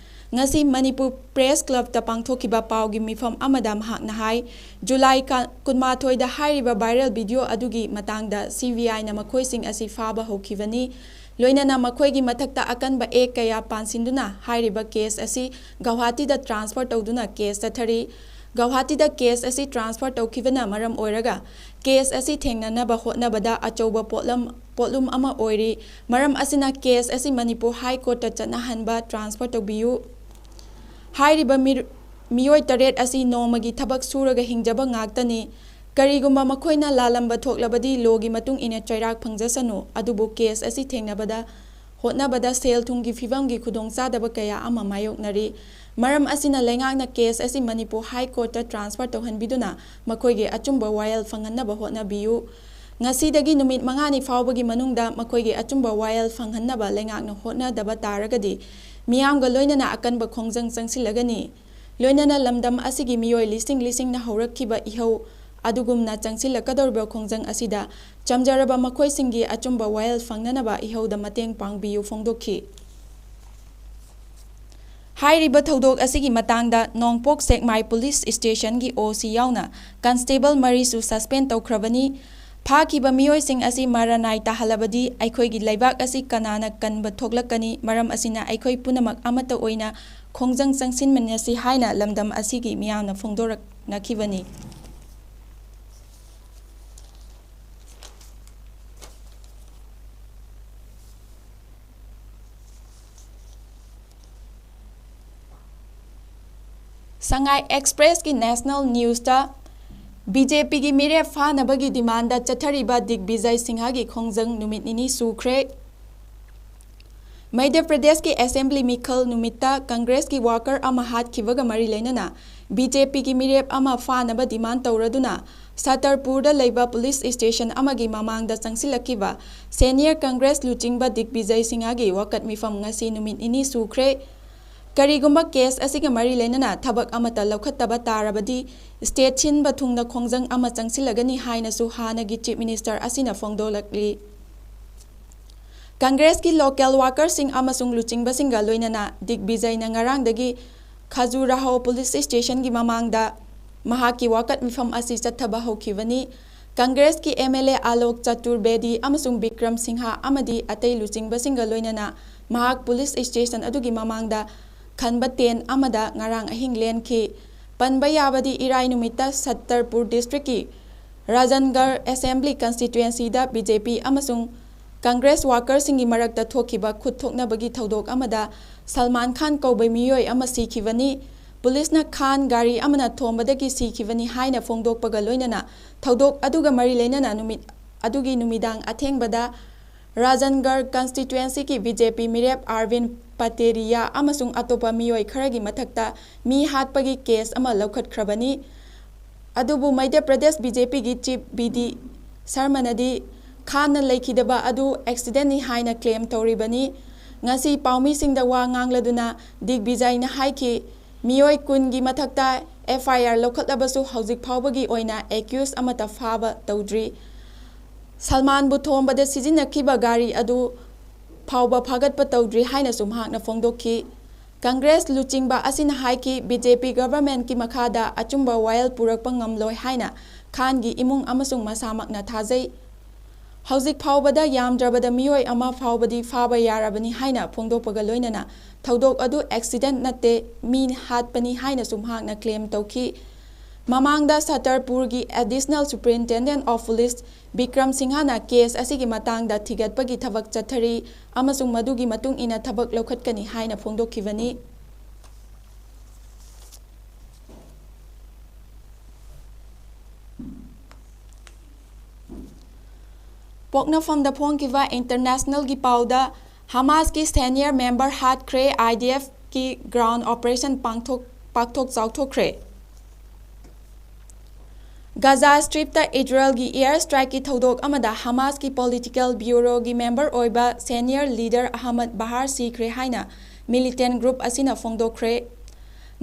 ꯉꯁꯤ ꯃꯅꯤꯄꯨꯔ Press Clubꯇ ꯄꯥꯡꯊꯣꯛꯈꯤꯕ ꯄꯥꯎꯒꯤ ꯃꯤꯐꯝ ꯑꯃꯗ ꯃꯍꯥꯛꯅ ꯍꯥꯏ, ꯖꯨꯂꯥꯏ ꯀ-, ꯀꯨꯟꯃꯥꯊꯣꯏꯗ ꯍꯥꯏꯔꯤꯕ viral video ꯑꯗꯨꯒꯤ ꯃꯇꯥꯡꯗ CBIꯅ ꯃꯈꯣꯏꯁꯤꯡ ꯑꯁꯤ ꯐꯥꯕ ꯍꯧꯈꯤꯕꯅꯤ꯫ ꯂꯣꯏꯅꯅ ꯃꯈꯣꯏꯒꯤ ꯃꯊꯛꯇ ꯑꯀꯟꯕ act ꯀꯌꯥ ꯄꯥꯟꯁꯤꯟꯗꯨꯅ ꯍꯥꯏꯔꯤꯕ case ꯑꯁꯤ ꯒꯧꯍꯥꯇꯤꯗ transfer ꯇꯧꯗꯨꯅ case ꯆꯠꯊꯔꯤ꯫ ꯒꯧꯍꯥꯇꯤꯗ case ꯑꯁꯤ transfer ꯇꯧꯈꯤꯕꯅ ꯃꯔꯝ ꯑꯣꯏꯔꯒ case ꯑꯁꯤ ꯊꯦꯡꯅꯅꯕ ꯍꯣꯠꯅꯕꯗ ꯑꯆꯧꯕ ꯄꯣꯠꯂꯝ, ꯄꯣꯠꯂꯨꯝ ꯑꯃ ꯑꯣꯏꯔꯤ꯫ ꯃꯔꯝ ꯑꯁꯤꯅ case ꯑꯁꯤ ꯃꯅꯤꯄꯨꯔ High Courtꯇ ꯆꯠꯅꯍꯟꯕ transfer ꯇꯧꯕꯤꯌꯨ꯫ ꯍꯥꯏꯔꯤꯕ ꯃꯤꯔ-, ꯃꯤꯑꯣꯏ ꯇꯔꯦꯠ ꯑꯁꯤ ꯅꯣꯡꯃꯒꯤ ꯊꯕꯛ ꯁꯨꯔꯒ ꯍꯤꯡꯖꯕ ꯉꯥꯛꯇꯅꯤ꯫ ꯀꯔꯤꯒꯨꯝꯕ ꯃꯈꯣꯏꯅ ꯂꯥꯜꯂꯝꯕ ꯊꯣꯛꯂꯕꯗꯤ lawꯒꯤ ꯃꯇꯨꯡ ꯏꯟꯅ ꯆꯩꯔꯥꯛ ꯐꯪꯖꯁꯅꯨ, ꯑꯗꯨꯕꯨ case ꯑꯁꯤ ꯊꯦꯡꯅꯕꯗ ꯍꯣꯠꯅꯕꯗ ꯁꯦꯜ ꯊꯨꯝꯒꯤ ꯐꯤꯚꯝꯒꯤ ꯈꯨꯗꯣꯡꯆꯥꯗꯕ ꯀꯌꯥ ꯑꯃ ꯃꯥꯌꯣꯛꯅꯔꯤ꯫ ꯃꯔꯝ ꯑꯁꯤꯅ ꯂꯩꯉꯥꯛꯅ case ꯑꯁꯤ ꯃꯅꯤꯄꯨꯔ High Courtꯇ transfer ꯇꯧꯍꯟꯕꯤꯗꯨꯅ ꯃꯈꯣꯏꯒꯤ ꯑꯆꯨꯝꯕ ꯋꯥꯌꯦꯜ ꯐꯪꯍꯟꯅꯕ ꯍꯣꯠꯅꯕꯤꯌꯨ꯫ ꯉꯁꯤꯗꯒꯤ ꯅꯨꯃꯤꯠ ꯃꯉꯥꯅꯤ ꯐꯥꯎꯕꯒꯤ ꯃꯅꯨꯡꯗ ꯃꯈꯣꯏꯒꯤ ꯑꯆꯨꯝꯕ ꯋꯥꯌꯦꯜ ꯐꯪꯍꯟꯅꯕ ꯂꯩꯉꯥꯛꯅ ꯍꯣꯠꯅꯗꯕ ꯇꯥꯔꯒꯗꯤ ꯃꯤꯌꯥꯝꯒ ꯂꯣꯏꯅꯅ ꯑꯀꯟꯕ ꯈꯣꯡꯖꯪ ꯆꯪꯁꯤꯜꯂꯒꯅꯤ꯫ ꯂꯣꯏꯅꯅ ꯂꯝꯗꯝ ꯑꯁꯤꯒꯤ ꯃꯤꯑꯣꯏ ꯂꯤꯁꯤꯡ ꯂꯤꯁꯤꯡꯅ ꯍꯧꯔꯛꯈꯤꯕ ꯏꯍꯧ ꯑꯗꯨꯒꯨꯝꯅ ꯆꯪꯁꯤꯜꯂꯛꯀꯗꯧꯔꯤꯕ ꯈꯣꯡꯖꯪ ꯑꯁꯤꯗ ꯆꯝꯖꯔꯕ ꯃꯈꯣꯏꯁꯤꯡꯒꯤ ꯑꯆꯨꯝꯕ ꯋꯥꯌꯦꯜ ꯐꯪꯅꯅꯕ ꯏꯍꯧꯗ ꯃꯇꯦꯡ ꯄꯥꯡꯕꯤꯌꯨ ꯐꯣꯡꯗꯣꯛꯈꯤ꯫ ꯍꯥꯏꯔꯤꯕ ꯊꯧꯗꯣꯛ ꯑꯁꯤꯒꯤ ꯃꯇꯥꯡꯗ ꯅꯣꯡꯄꯣꯛ ꯁꯦꯛꯃꯥꯏ Police Stationꯒꯤ OC ꯌꯥꯎꯅ constable ꯃꯔꯤꯁꯨ suspend ꯇꯧꯈ꯭ꯔꯕꯅꯤ꯫ ꯐꯥꯈꯤꯕ ꯃꯤꯑꯣꯏꯁꯤꯡ ꯑꯁꯤ ꯃꯔꯥꯅꯥꯏ ꯇꯥꯍꯜꯂꯕꯗꯤ ꯑꯩꯈꯣꯏꯒꯤ ꯂꯩꯕꯥꯛ ꯑꯁꯤ ꯀꯅꯥꯅ ꯀꯟꯕ ꯊꯣꯛꯂꯛꯀꯅꯤ? ꯃꯔꯝ ꯑꯁꯤꯅ ꯑꯩꯈꯣꯏ ꯄꯨꯝꯅꯃꯛ ꯑꯃꯠꯇ ꯑꯣꯏꯅ ꯈꯣꯡꯖꯪ ꯆꯪꯁꯤꯟꯃꯤꯟꯅꯁꯤ ꯍꯥꯏꯅ ꯂꯝꯗꯝ ꯑꯁꯤꯒꯤ ꯃꯤꯌꯥꯝꯅ ꯐꯣꯡꯗꯣꯔꯛꯅꯈꯤꯕꯅꯤ꯫ ꯁꯉꯥꯏ ꯑꯦꯛꯁꯄ꯭ꯔꯦꯁꯀꯤ ꯅꯦꯁꯅꯦꯜ ꯅ꯭ꯌꯨꯁꯇ, ꯕꯤ ꯖꯦ ꯄꯤꯒꯤ ꯃꯤꯔꯦꯞ ꯐꯥꯅꯕꯒꯤ ꯗꯤꯃꯥꯟꯗ ꯆꯠꯊꯔꯤꯕ ꯗꯤꯒꯕꯤꯖꯌ ꯁꯤꯡꯍꯒꯤ ꯈꯣꯡꯖꯪ ꯅꯨꯃꯤꯠ ꯅꯤꯅꯤ ꯁꯨꯈ꯭ꯔꯦ꯫ ꯃꯙ꯭ꯌ ꯄ꯭ꯔꯗꯦꯁꯀꯤ ꯑꯦꯁꯦꯝꯕ꯭ꯂꯤ ꯃꯤꯈꯜ ꯅꯨꯃꯤꯠꯇ ꯀꯪꯒ꯭ꯔꯦꯁꯀꯤ ꯋꯥꯀꯔ ꯑꯃ ꯍꯥꯠꯈꯤꯕꯒ ꯃꯔꯤ ꯂꯩꯅꯅ ꯕꯤ ꯖꯦ ꯄꯤꯒꯤ ꯃꯤꯔꯦꯞ ꯑꯃ ꯐꯥꯅꯕ ꯗꯤꯃꯥꯟ ꯇꯧꯔꯗꯨꯅ ꯁꯇꯔꯄꯨꯔꯗ ꯂꯩꯕ ꯄꯨꯂꯤꯁ ꯁ꯭ꯇꯦꯁꯟ ꯑꯃꯒꯤ ꯃꯃꯥꯡꯗ ꯆꯪꯁꯤꯜꯂꯛꯈꯤꯕ ꯁꯦꯅꯤꯌꯔ ꯀꯪꯒ꯭ꯔꯦꯁ ꯂꯨꯆꯤꯡꯕ ꯗꯤꯒꯕꯤꯖꯌ ꯁꯤꯡꯍꯒꯤ ꯋꯥꯀꯠ ꯃꯤꯐꯝ ꯉꯁꯤ ꯅꯨꯃꯤꯠ ꯅꯤꯅꯤ ꯁꯨꯈ꯭ꯔꯦ꯫ ꯀꯔꯤꯒꯨꯝꯕ ꯀꯦꯁ ꯑꯁꯤꯒ ꯃꯔꯤ ꯂꯩꯅꯅ ꯊꯕꯛ ꯑꯃꯠꯇ ꯂꯧꯈꯠꯇꯕ ꯇꯥꯔꯕꯗꯤ ꯁ꯭ꯇꯦꯠ ꯁꯤꯟꯕ ꯊꯨꯡꯅ ꯈꯣꯡꯖꯪ ꯑꯃ ꯆꯪꯁꯤꯜꯂꯒꯅꯤ ꯍꯥꯏꯅꯁꯨ ꯍꯥꯟꯅꯒꯤ ꯆꯤꯐ ꯃꯤꯅꯤꯁꯇꯔ ꯑꯁꯤꯅ ꯐꯣꯡꯗꯣꯛꯂꯛꯂꯤ꯫ ꯀꯪꯒ꯭ꯔꯦꯁꯀꯤ ꯂꯣꯀꯦꯜ ꯋꯥꯀꯔꯁꯤꯡ ꯑꯃꯁꯨꯡ ꯂꯨꯆꯤꯡꯕꯁꯤꯡꯒ ꯂꯣꯏꯅꯅ ꯗꯤꯒꯕꯤꯖꯌꯅ ꯉꯔꯥꯡꯗꯒꯤ ꯈꯖꯨꯔꯥꯍꯣ ꯄꯨꯂꯤꯁ ꯁ꯭ꯇꯦꯁꯟꯒꯤ ꯃꯃꯥꯡꯗ ꯃꯍꯥꯛꯀꯤ ꯋꯥꯀꯠ ꯃꯤꯐꯝ ꯑꯁꯤ ꯆꯠꯊꯕ ꯍꯧꯈꯤꯕꯅꯤ꯫ ꯀꯪꯒ꯭ꯔꯦꯁꯀꯤ ꯑꯦꯝ ꯑꯦꯜ ꯑꯦ ꯑꯂꯣꯛ ꯆꯇꯨꯔꯕꯦꯗꯤ ꯑꯃꯁꯨꯡ ꯕꯤꯀ꯭ꯔꯝ ꯁꯤꯡꯍ ꯑꯃꯗꯤ ꯑꯇꯩ ꯂꯨꯆꯤꯡꯕꯁꯤꯡꯒ ꯂꯣꯏꯅꯅ ꯃꯍꯥꯛ ꯄꯨꯂꯤꯁ ꯁ꯭ꯇꯦꯁꯟ ꯑꯗꯨꯒꯤ ꯃꯃꯥꯡꯗ ꯈꯟꯕ ꯇꯦꯟ ꯑꯃꯗ ꯉꯔꯥꯡ ꯑꯍꯤꯡ ꯂꯦꯟꯈꯤ꯫ ꯄꯟꯕ ꯌꯥꯕꯗꯤ ꯏꯔꯥꯏ ꯅꯨꯃꯤꯠꯇ ꯁꯠꯇꯔꯄꯨꯔ ꯗꯤꯁꯇ꯭ꯔꯤꯛꯀꯤ ꯔꯥꯖꯟꯒꯔ ꯑꯦꯁꯦꯝꯕ꯭ꯂꯤ ꯀꯟꯁꯇꯤꯇ꯭ꯋꯦꯟꯁꯤꯗ ꯕꯤ ꯖꯦ ꯄꯤ ꯑꯃꯁꯨꯡ ꯀꯪꯒ꯭ꯔꯦꯁ ꯋꯥꯀꯔꯁꯤꯡꯒꯤ ꯃꯔꯛꯇ ꯊꯣꯛꯈꯤꯕ ꯈꯨꯠ ꯊꯣꯛꯅꯕꯒꯤ ꯊꯧꯗꯣꯛ ꯑꯃꯗ ꯁꯜꯃꯥꯟ ꯈꯥꯟ ꯀꯧꯕ ꯃꯤꯑꯣꯏ ꯑꯃ ꯁꯤꯈꯤꯕꯅꯤ꯫ ꯄꯨꯂꯤꯁꯅ ꯈꯥꯟ ꯒꯥꯔꯤ ꯑꯃꯅ ꯊꯣꯝꯕꯗꯒꯤ ꯁꯤꯈꯤꯕꯅꯤ ꯍꯥꯏꯅ ꯐꯣꯡꯗꯣꯛꯄꯒ ꯂꯣꯏꯅꯅ ꯊꯧꯗꯣꯛ ꯑꯗꯨꯒ ꯃꯔꯤ ꯂꯩꯅꯅ ꯅꯨꯃꯤꯠ ꯑꯗꯨꯒꯤ ꯅꯨꯃꯤꯗꯥꯡ ꯑꯊꯦꯡꯕꯗ ꯔꯥꯖꯟꯒꯔ ꯀꯟꯁꯇꯤꯇ꯭ꯋꯦꯟꯁꯤꯒꯤ ꯕꯤ ꯖꯦ ꯄꯤ ꯃꯤꯔꯦꯞ ꯑꯥꯔꯕꯤꯟ ꯄꯇꯦꯔꯤꯌꯥ ꯑꯃꯁꯨꯡ ꯑꯇꯣꯞꯄ ꯃꯤꯑꯣꯏ ꯈꯔꯒꯤ ꯃꯊꯛꯇ ꯃꯤ ꯍꯥꯠꯄꯒꯤ ꯀꯦꯁ ꯑꯃ ꯂꯧꯈꯠꯈ꯭ꯔꯕꯅꯤ꯫ ꯑꯗꯨꯕꯨ ꯃꯙ꯭ꯌ ꯄ꯭ꯔꯗꯦꯁ ꯕꯤ ꯖꯦ ꯄꯤꯒꯤ ꯆꯤꯐ ꯕꯤ ꯗꯤ ꯁꯔꯃꯅꯗꯤ ꯈꯥꯟꯅ ꯂꯩꯈꯤꯗꯕ ꯑꯗꯨ ꯑꯦꯛꯁꯤꯗꯦꯟꯅꯤ ꯍꯥꯏꯅ ꯀ꯭ꯂꯦꯝ ꯇꯧꯔꯤꯕꯅꯤ꯫ ꯉꯁꯤ ꯄꯥꯎꯃꯤꯁꯤꯡꯗ ꯋꯥ ꯉꯥꯡꯂꯗꯨꯅ ꯗꯤꯒꯕꯤꯖꯌꯅ ꯍꯥꯏꯈꯤ, ꯃꯤꯑꯣꯏ ꯀꯨꯟꯒꯤ ꯃꯊꯛꯇ ꯑꯦꯐ ꯑꯥꯏ ꯑꯥꯔ ꯂꯧꯈꯠꯂꯕꯁꯨ ꯍꯧꯖꯤꯛ ꯐꯥꯎꯕꯒꯤ ꯑꯣꯏꯅ ꯑꯦꯀ꯭ꯌꯨꯁ ꯑꯃꯠꯇ ꯐꯥꯕ ꯇꯧꯗ꯭ꯔꯤ꯫ ꯁꯜꯃꯥꯟꯕꯨ ꯊꯣꯝꯕꯗ ꯁꯤꯖꯤꯟꯅꯈꯤꯕ ꯒꯥꯔꯤ ꯑꯗꯨ ꯐꯥꯎꯕ ꯐꯥꯒꯠꯄ ꯇꯧꯗ꯭ꯔꯤ ꯍꯥꯏꯅꯁꯨ ꯃꯍꯥꯛꯅ ꯐꯣꯡꯗꯣꯛꯈꯤ꯫ ꯀꯪꯒ꯭ꯔꯦꯁ ꯂꯨꯆꯤꯡꯕ ꯑꯁꯤꯅ ꯍꯥꯏꯈꯤ, ꯕꯤ ꯖꯦ ꯄꯤ ꯒꯚꯔꯟꯃꯦꯟꯠꯀꯤ ꯃꯈꯥꯗ ꯑꯆꯨꯝꯕ ꯋꯥꯌꯦꯜ ꯄꯨꯔꯛꯄ ꯉꯝꯂꯣꯏ ꯍꯥꯏꯅ ꯈꯥꯟꯒꯤ ꯏꯃꯨꯡ ꯑꯃꯁꯨꯡ ꯃꯁꯥꯃꯛꯅ ꯊꯥꯖꯩ꯫ ꯍꯧꯖꯤꯛ ꯐꯥꯎꯕꯗ ꯌꯥꯝꯗ꯭ꯔꯕꯗ ꯃꯤꯑꯣꯏ ꯑꯃ ꯐꯥꯎꯕꯗꯤ ꯐꯥꯕ ꯌꯥꯔꯕꯅꯤ ꯍꯥꯏꯅ ꯐꯣꯡꯗꯣꯛꯄꯒ ꯂꯣꯏꯅꯅ ꯊꯧꯗꯣꯛ ꯑꯗꯨ ꯑꯦꯛꯁꯤꯗꯦꯟꯠ ꯅꯠꯇꯦ, ꯃꯤ ꯍꯥꯠꯄꯅꯤ ꯍꯥꯏꯅꯁꯨ ꯃꯍꯥꯛꯅ ꯀ꯭ꯂꯦꯝ ꯇꯧꯈꯤ꯫ ꯃꯃꯥꯡꯗ ꯁꯇꯔꯄꯨꯔꯒꯤ ꯑꯦꯗꯤꯁꯅꯦꯜ ꯁꯨꯄ꯭ꯔꯤꯟꯇꯦꯟꯗꯦꯟꯠ ꯑꯣꯐ ꯄꯨꯂꯤꯁ ꯕꯤꯀ꯭ꯔꯝ ꯁꯤꯡꯍꯅ ꯀꯦꯁ ꯑꯁꯤꯒꯤ ꯃꯇꯥꯡꯗ ꯊꯤꯒꯠꯄꯒꯤ ꯊꯕꯛ ꯆꯠꯊꯔꯤ ꯑꯃꯁꯨꯡ ꯃꯗꯨꯒꯤ ꯃꯇꯨꯡ ꯏꯟꯅ ꯊꯕꯛ ꯂꯧꯈꯠꯀꯅꯤ ꯍꯥꯏꯅ ꯐꯣꯡꯗꯣꯛꯈꯤꯕꯅꯤ꯫ ꯄꯣꯛꯅꯐꯝꯗ ꯐꯣꯡꯈꯤꯕ ꯏꯟꯇꯔꯅꯦꯁꯅꯦꯜꯒꯤ ꯄꯥꯎꯗ ꯍꯃꯥꯁꯀꯤ ꯁꯦꯅꯤꯌꯔ ꯃꯦꯝꯕꯔ ꯍꯥꯠꯈ꯭ꯔꯦ, ꯑꯥꯏ ꯗꯤ ꯑꯦꯐꯀꯤ ꯒ꯭ꯔꯥꯎꯟ ꯑꯣꯄꯔꯦꯁꯟ ꯄꯥꯡꯊꯣꯛ ꯄꯥꯛꯊꯣꯛ ꯆꯥꯎꯊꯣꯛꯈ꯭ꯔꯦ꯫ ꯒꯥꯖꯥ ꯁ꯭ꯇ꯭ꯔꯤꯞꯇ ꯏꯖꯔꯦꯜꯒꯤ ꯏꯌꯔ ꯁ꯭ꯇ꯭ꯔꯥꯏꯛꯀꯤ ꯊꯧꯗꯣꯛ ꯑꯃꯗ ꯍꯃꯥꯁꯀꯤ ꯄꯣꯂꯤꯇꯤꯀꯦꯜ ꯕ꯭ꯌꯨꯔꯣꯒꯤ ꯃꯦꯝꯕꯔ ꯑꯣꯏꯕ ꯁꯦꯅꯤꯌꯔ ꯂꯤꯗꯔ ꯑꯍꯃꯗ ꯕꯍꯥꯔ ꯁꯤꯈ꯭ꯔꯦ ꯍꯥꯏꯅ ꯃꯤꯂꯤꯇꯦꯟ ꯒ꯭ꯔꯨꯞ ꯑꯁꯤꯅ ꯐꯣꯡꯗꯣꯛꯈ꯭ꯔꯦ꯫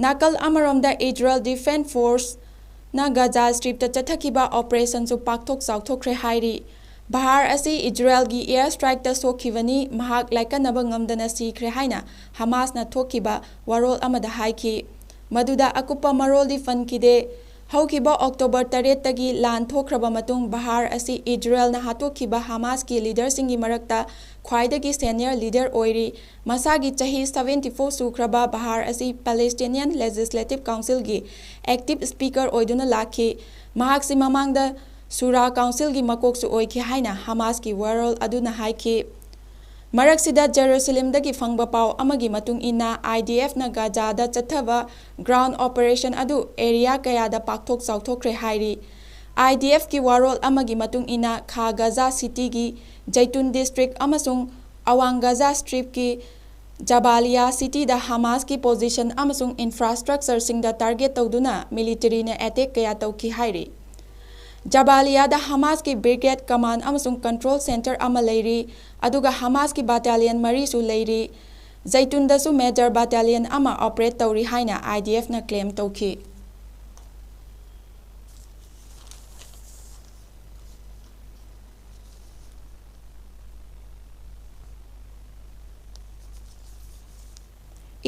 ꯅꯥꯀꯜ ꯑꯃꯔꯣꯝꯗ ꯏꯖꯔꯦꯜ ꯗꯤꯐꯦꯟꯁ ꯐꯣꯔꯁꯅ ꯒꯥꯖꯥ ꯁ꯭ꯇ꯭ꯔꯤꯞꯇ ꯆꯠꯊꯈꯤꯕ ꯑꯣꯄꯔꯦꯁꯟꯁꯨ ꯄꯥꯛꯊꯣꯛ ꯆꯥꯎꯊꯣꯛꯈ꯭ꯔꯦ ꯍꯥꯏꯔꯤ꯫ ꯕꯍꯥꯔ ꯑꯁꯤ ꯏꯖꯔꯦꯜꯒꯤ ꯏꯌꯔ ꯁ꯭ꯇ꯭ꯔꯥꯏꯛꯇ ꯁꯣꯛꯈꯤꯕꯅꯤ, ꯃꯍꯥꯛ ꯂꯥꯏꯀꯠꯅꯕ ꯉꯝꯗꯅ ꯁꯤꯈ꯭ꯔꯦ ꯍꯥꯏꯅ ꯍꯃꯥꯁꯅ ꯊꯣꯛꯈꯤꯕ ꯋꯥꯔꯣꯜ ꯑꯃꯗ ꯍꯥꯏꯈꯤ꯫ ꯃꯗꯨꯗ ꯑꯀꯨꯞꯄ ꯃꯔꯣꯜꯗꯤ ꯄꯟꯈꯤꯗꯦ꯫ ꯍꯧꯈꯤꯕ ꯑꯣꯛꯇꯣꯕꯔ ꯇꯔꯦꯠꯇꯒꯤ ꯂꯥꯟ ꯊꯣꯛꯈ꯭ꯔꯕ ꯃꯇꯨꯡ ꯕꯍꯥꯔ ꯑꯁꯤ ꯏꯖꯔꯦꯜꯅ ꯍꯥꯠꯇꯣꯛꯈꯤꯕ ꯍꯃꯥꯁꯀꯤ ꯂꯤꯗꯔꯁꯤꯡꯒꯤ ꯃꯔꯛꯇ ꯈ꯭ꯋꯥꯏꯗꯒꯤ ꯁꯦꯅꯤꯌꯔ ꯂꯤꯗꯔ ꯑꯣꯏꯔꯤ꯫ ꯃꯁꯥꯒꯤ ꯆꯍꯤ ꯁꯚꯦꯟꯇꯤ ꯐꯣꯔ ꯁꯨꯈ꯭ꯔꯕ ꯕꯍꯥꯔ ꯑꯁꯤ ꯄꯦꯂꯦꯁꯇꯤꯅꯤꯌꯟ ꯂꯦꯖꯤꯁꯂꯦꯇꯤꯚ ꯀꯥꯎꯟꯁꯤꯜꯒꯤ ꯑꯦꯛꯇꯤꯚ ꯁ꯭ꯄꯤꯀꯔ ꯑꯣꯏꯗꯨꯅ ꯂꯥꯛꯈꯤ꯫ ꯃꯍꯥꯛꯁꯤ ꯃꯃꯥꯡꯗ ꯁꯨꯔꯥ ꯀꯥꯎꯟꯁꯤꯜꯒꯤ ꯃꯀꯣꯛꯁꯨ ꯑꯣꯏꯈꯤ ꯍꯥꯏꯅ ꯍꯃꯥꯁꯀꯤ ꯋꯥꯔꯣꯜ ꯑꯗꯨꯅ ꯍꯥꯏꯈꯤ꯫ ꯃꯔꯛꯁꯤꯗ ꯖꯦꯔꯨꯁꯂꯦꯝꯗꯒꯤ ꯐꯪꯕ ꯄꯥꯎ ꯑꯃꯒꯤ ꯃꯇꯨꯡ ꯏꯟꯅ, ꯑꯥꯏ ꯗꯤ ꯑꯦꯐꯅ ꯒꯥꯖꯥꯗ ꯆꯠꯊꯕ ꯒ꯭ꯔꯥꯎꯟ ꯑꯣꯄꯔꯦꯁꯟ ꯑꯗꯨ ꯑꯦꯔꯤꯌꯥ ꯀꯌꯥꯗ ꯄꯥꯛꯊꯣꯛ ꯆꯥꯎꯊꯣꯛꯈ꯭ꯔꯦ ꯍꯥꯏꯔꯤ꯫ ꯑꯥꯏ ꯗꯤ ꯑꯦꯐꯀꯤ ꯋꯥꯔꯣꯜ ꯑꯃꯒꯤ ꯃꯇꯨꯡ ꯏꯟꯅ, ꯈꯥ ꯒꯥꯖꯥ ꯁꯤꯇꯤꯒꯤ ꯖꯩꯇꯨꯟ ꯗꯤꯁꯇ꯭ꯔꯤꯛ ꯑꯃꯁꯨꯡ ꯑꯋꯥꯡ ꯒꯥꯖꯥ ꯁ꯭ꯇ꯭ꯔꯤꯞꯀꯤ ꯖꯕꯥꯂꯤꯌꯥ ꯁꯤꯇꯤꯗ ꯍꯃꯥꯁꯀꯤ ꯄꯣꯖꯤꯁꯟ ꯑꯃꯁꯨꯡ ꯏꯟꯐ꯭ꯔꯥꯁ꯭ꯇ꯭ꯔꯛꯆꯔꯁꯤꯡꯗ ꯇꯥꯔꯒꯦꯠ ꯇꯧꯗꯨꯅ ꯃꯤꯂꯤꯇꯔꯤꯅ ꯑꯦꯇꯦꯛ ꯀꯌꯥ ꯇꯧꯈꯤ ꯍꯥꯏꯔꯤ꯫ ꯖꯕꯥꯂꯤꯌꯥꯗ ꯍꯃꯥꯁꯀꯤ ꯕ꯭ꯔꯤꯒꯦꯗ ꯀꯃꯥꯟ ꯑꯃꯁꯨꯡ ꯀꯟꯇ꯭ꯔꯣꯜ ꯁꯦꯟꯇꯔ ꯑꯃ ꯂꯩꯔꯤ, ꯑꯗꯨꯒ ꯍꯃꯥꯁꯀꯤ ꯕꯥꯇꯥꯂꯤꯌꯟ ꯃꯔꯤꯁꯨ ꯂꯩꯔꯤ꯫ ꯖꯩꯇꯨꯟꯗꯁꯨ ꯃꯦꯖꯔ ꯕꯥꯇꯥꯂꯤꯌꯟ ꯑꯃ ꯑꯣꯄꯔꯦꯠ ꯇꯧꯔꯤ ꯍꯥꯏꯅ ꯑꯥꯏ ꯗꯤ ꯑꯦꯐꯅ ꯀ꯭ꯂꯦꯝ ꯇꯧꯈꯤ꯫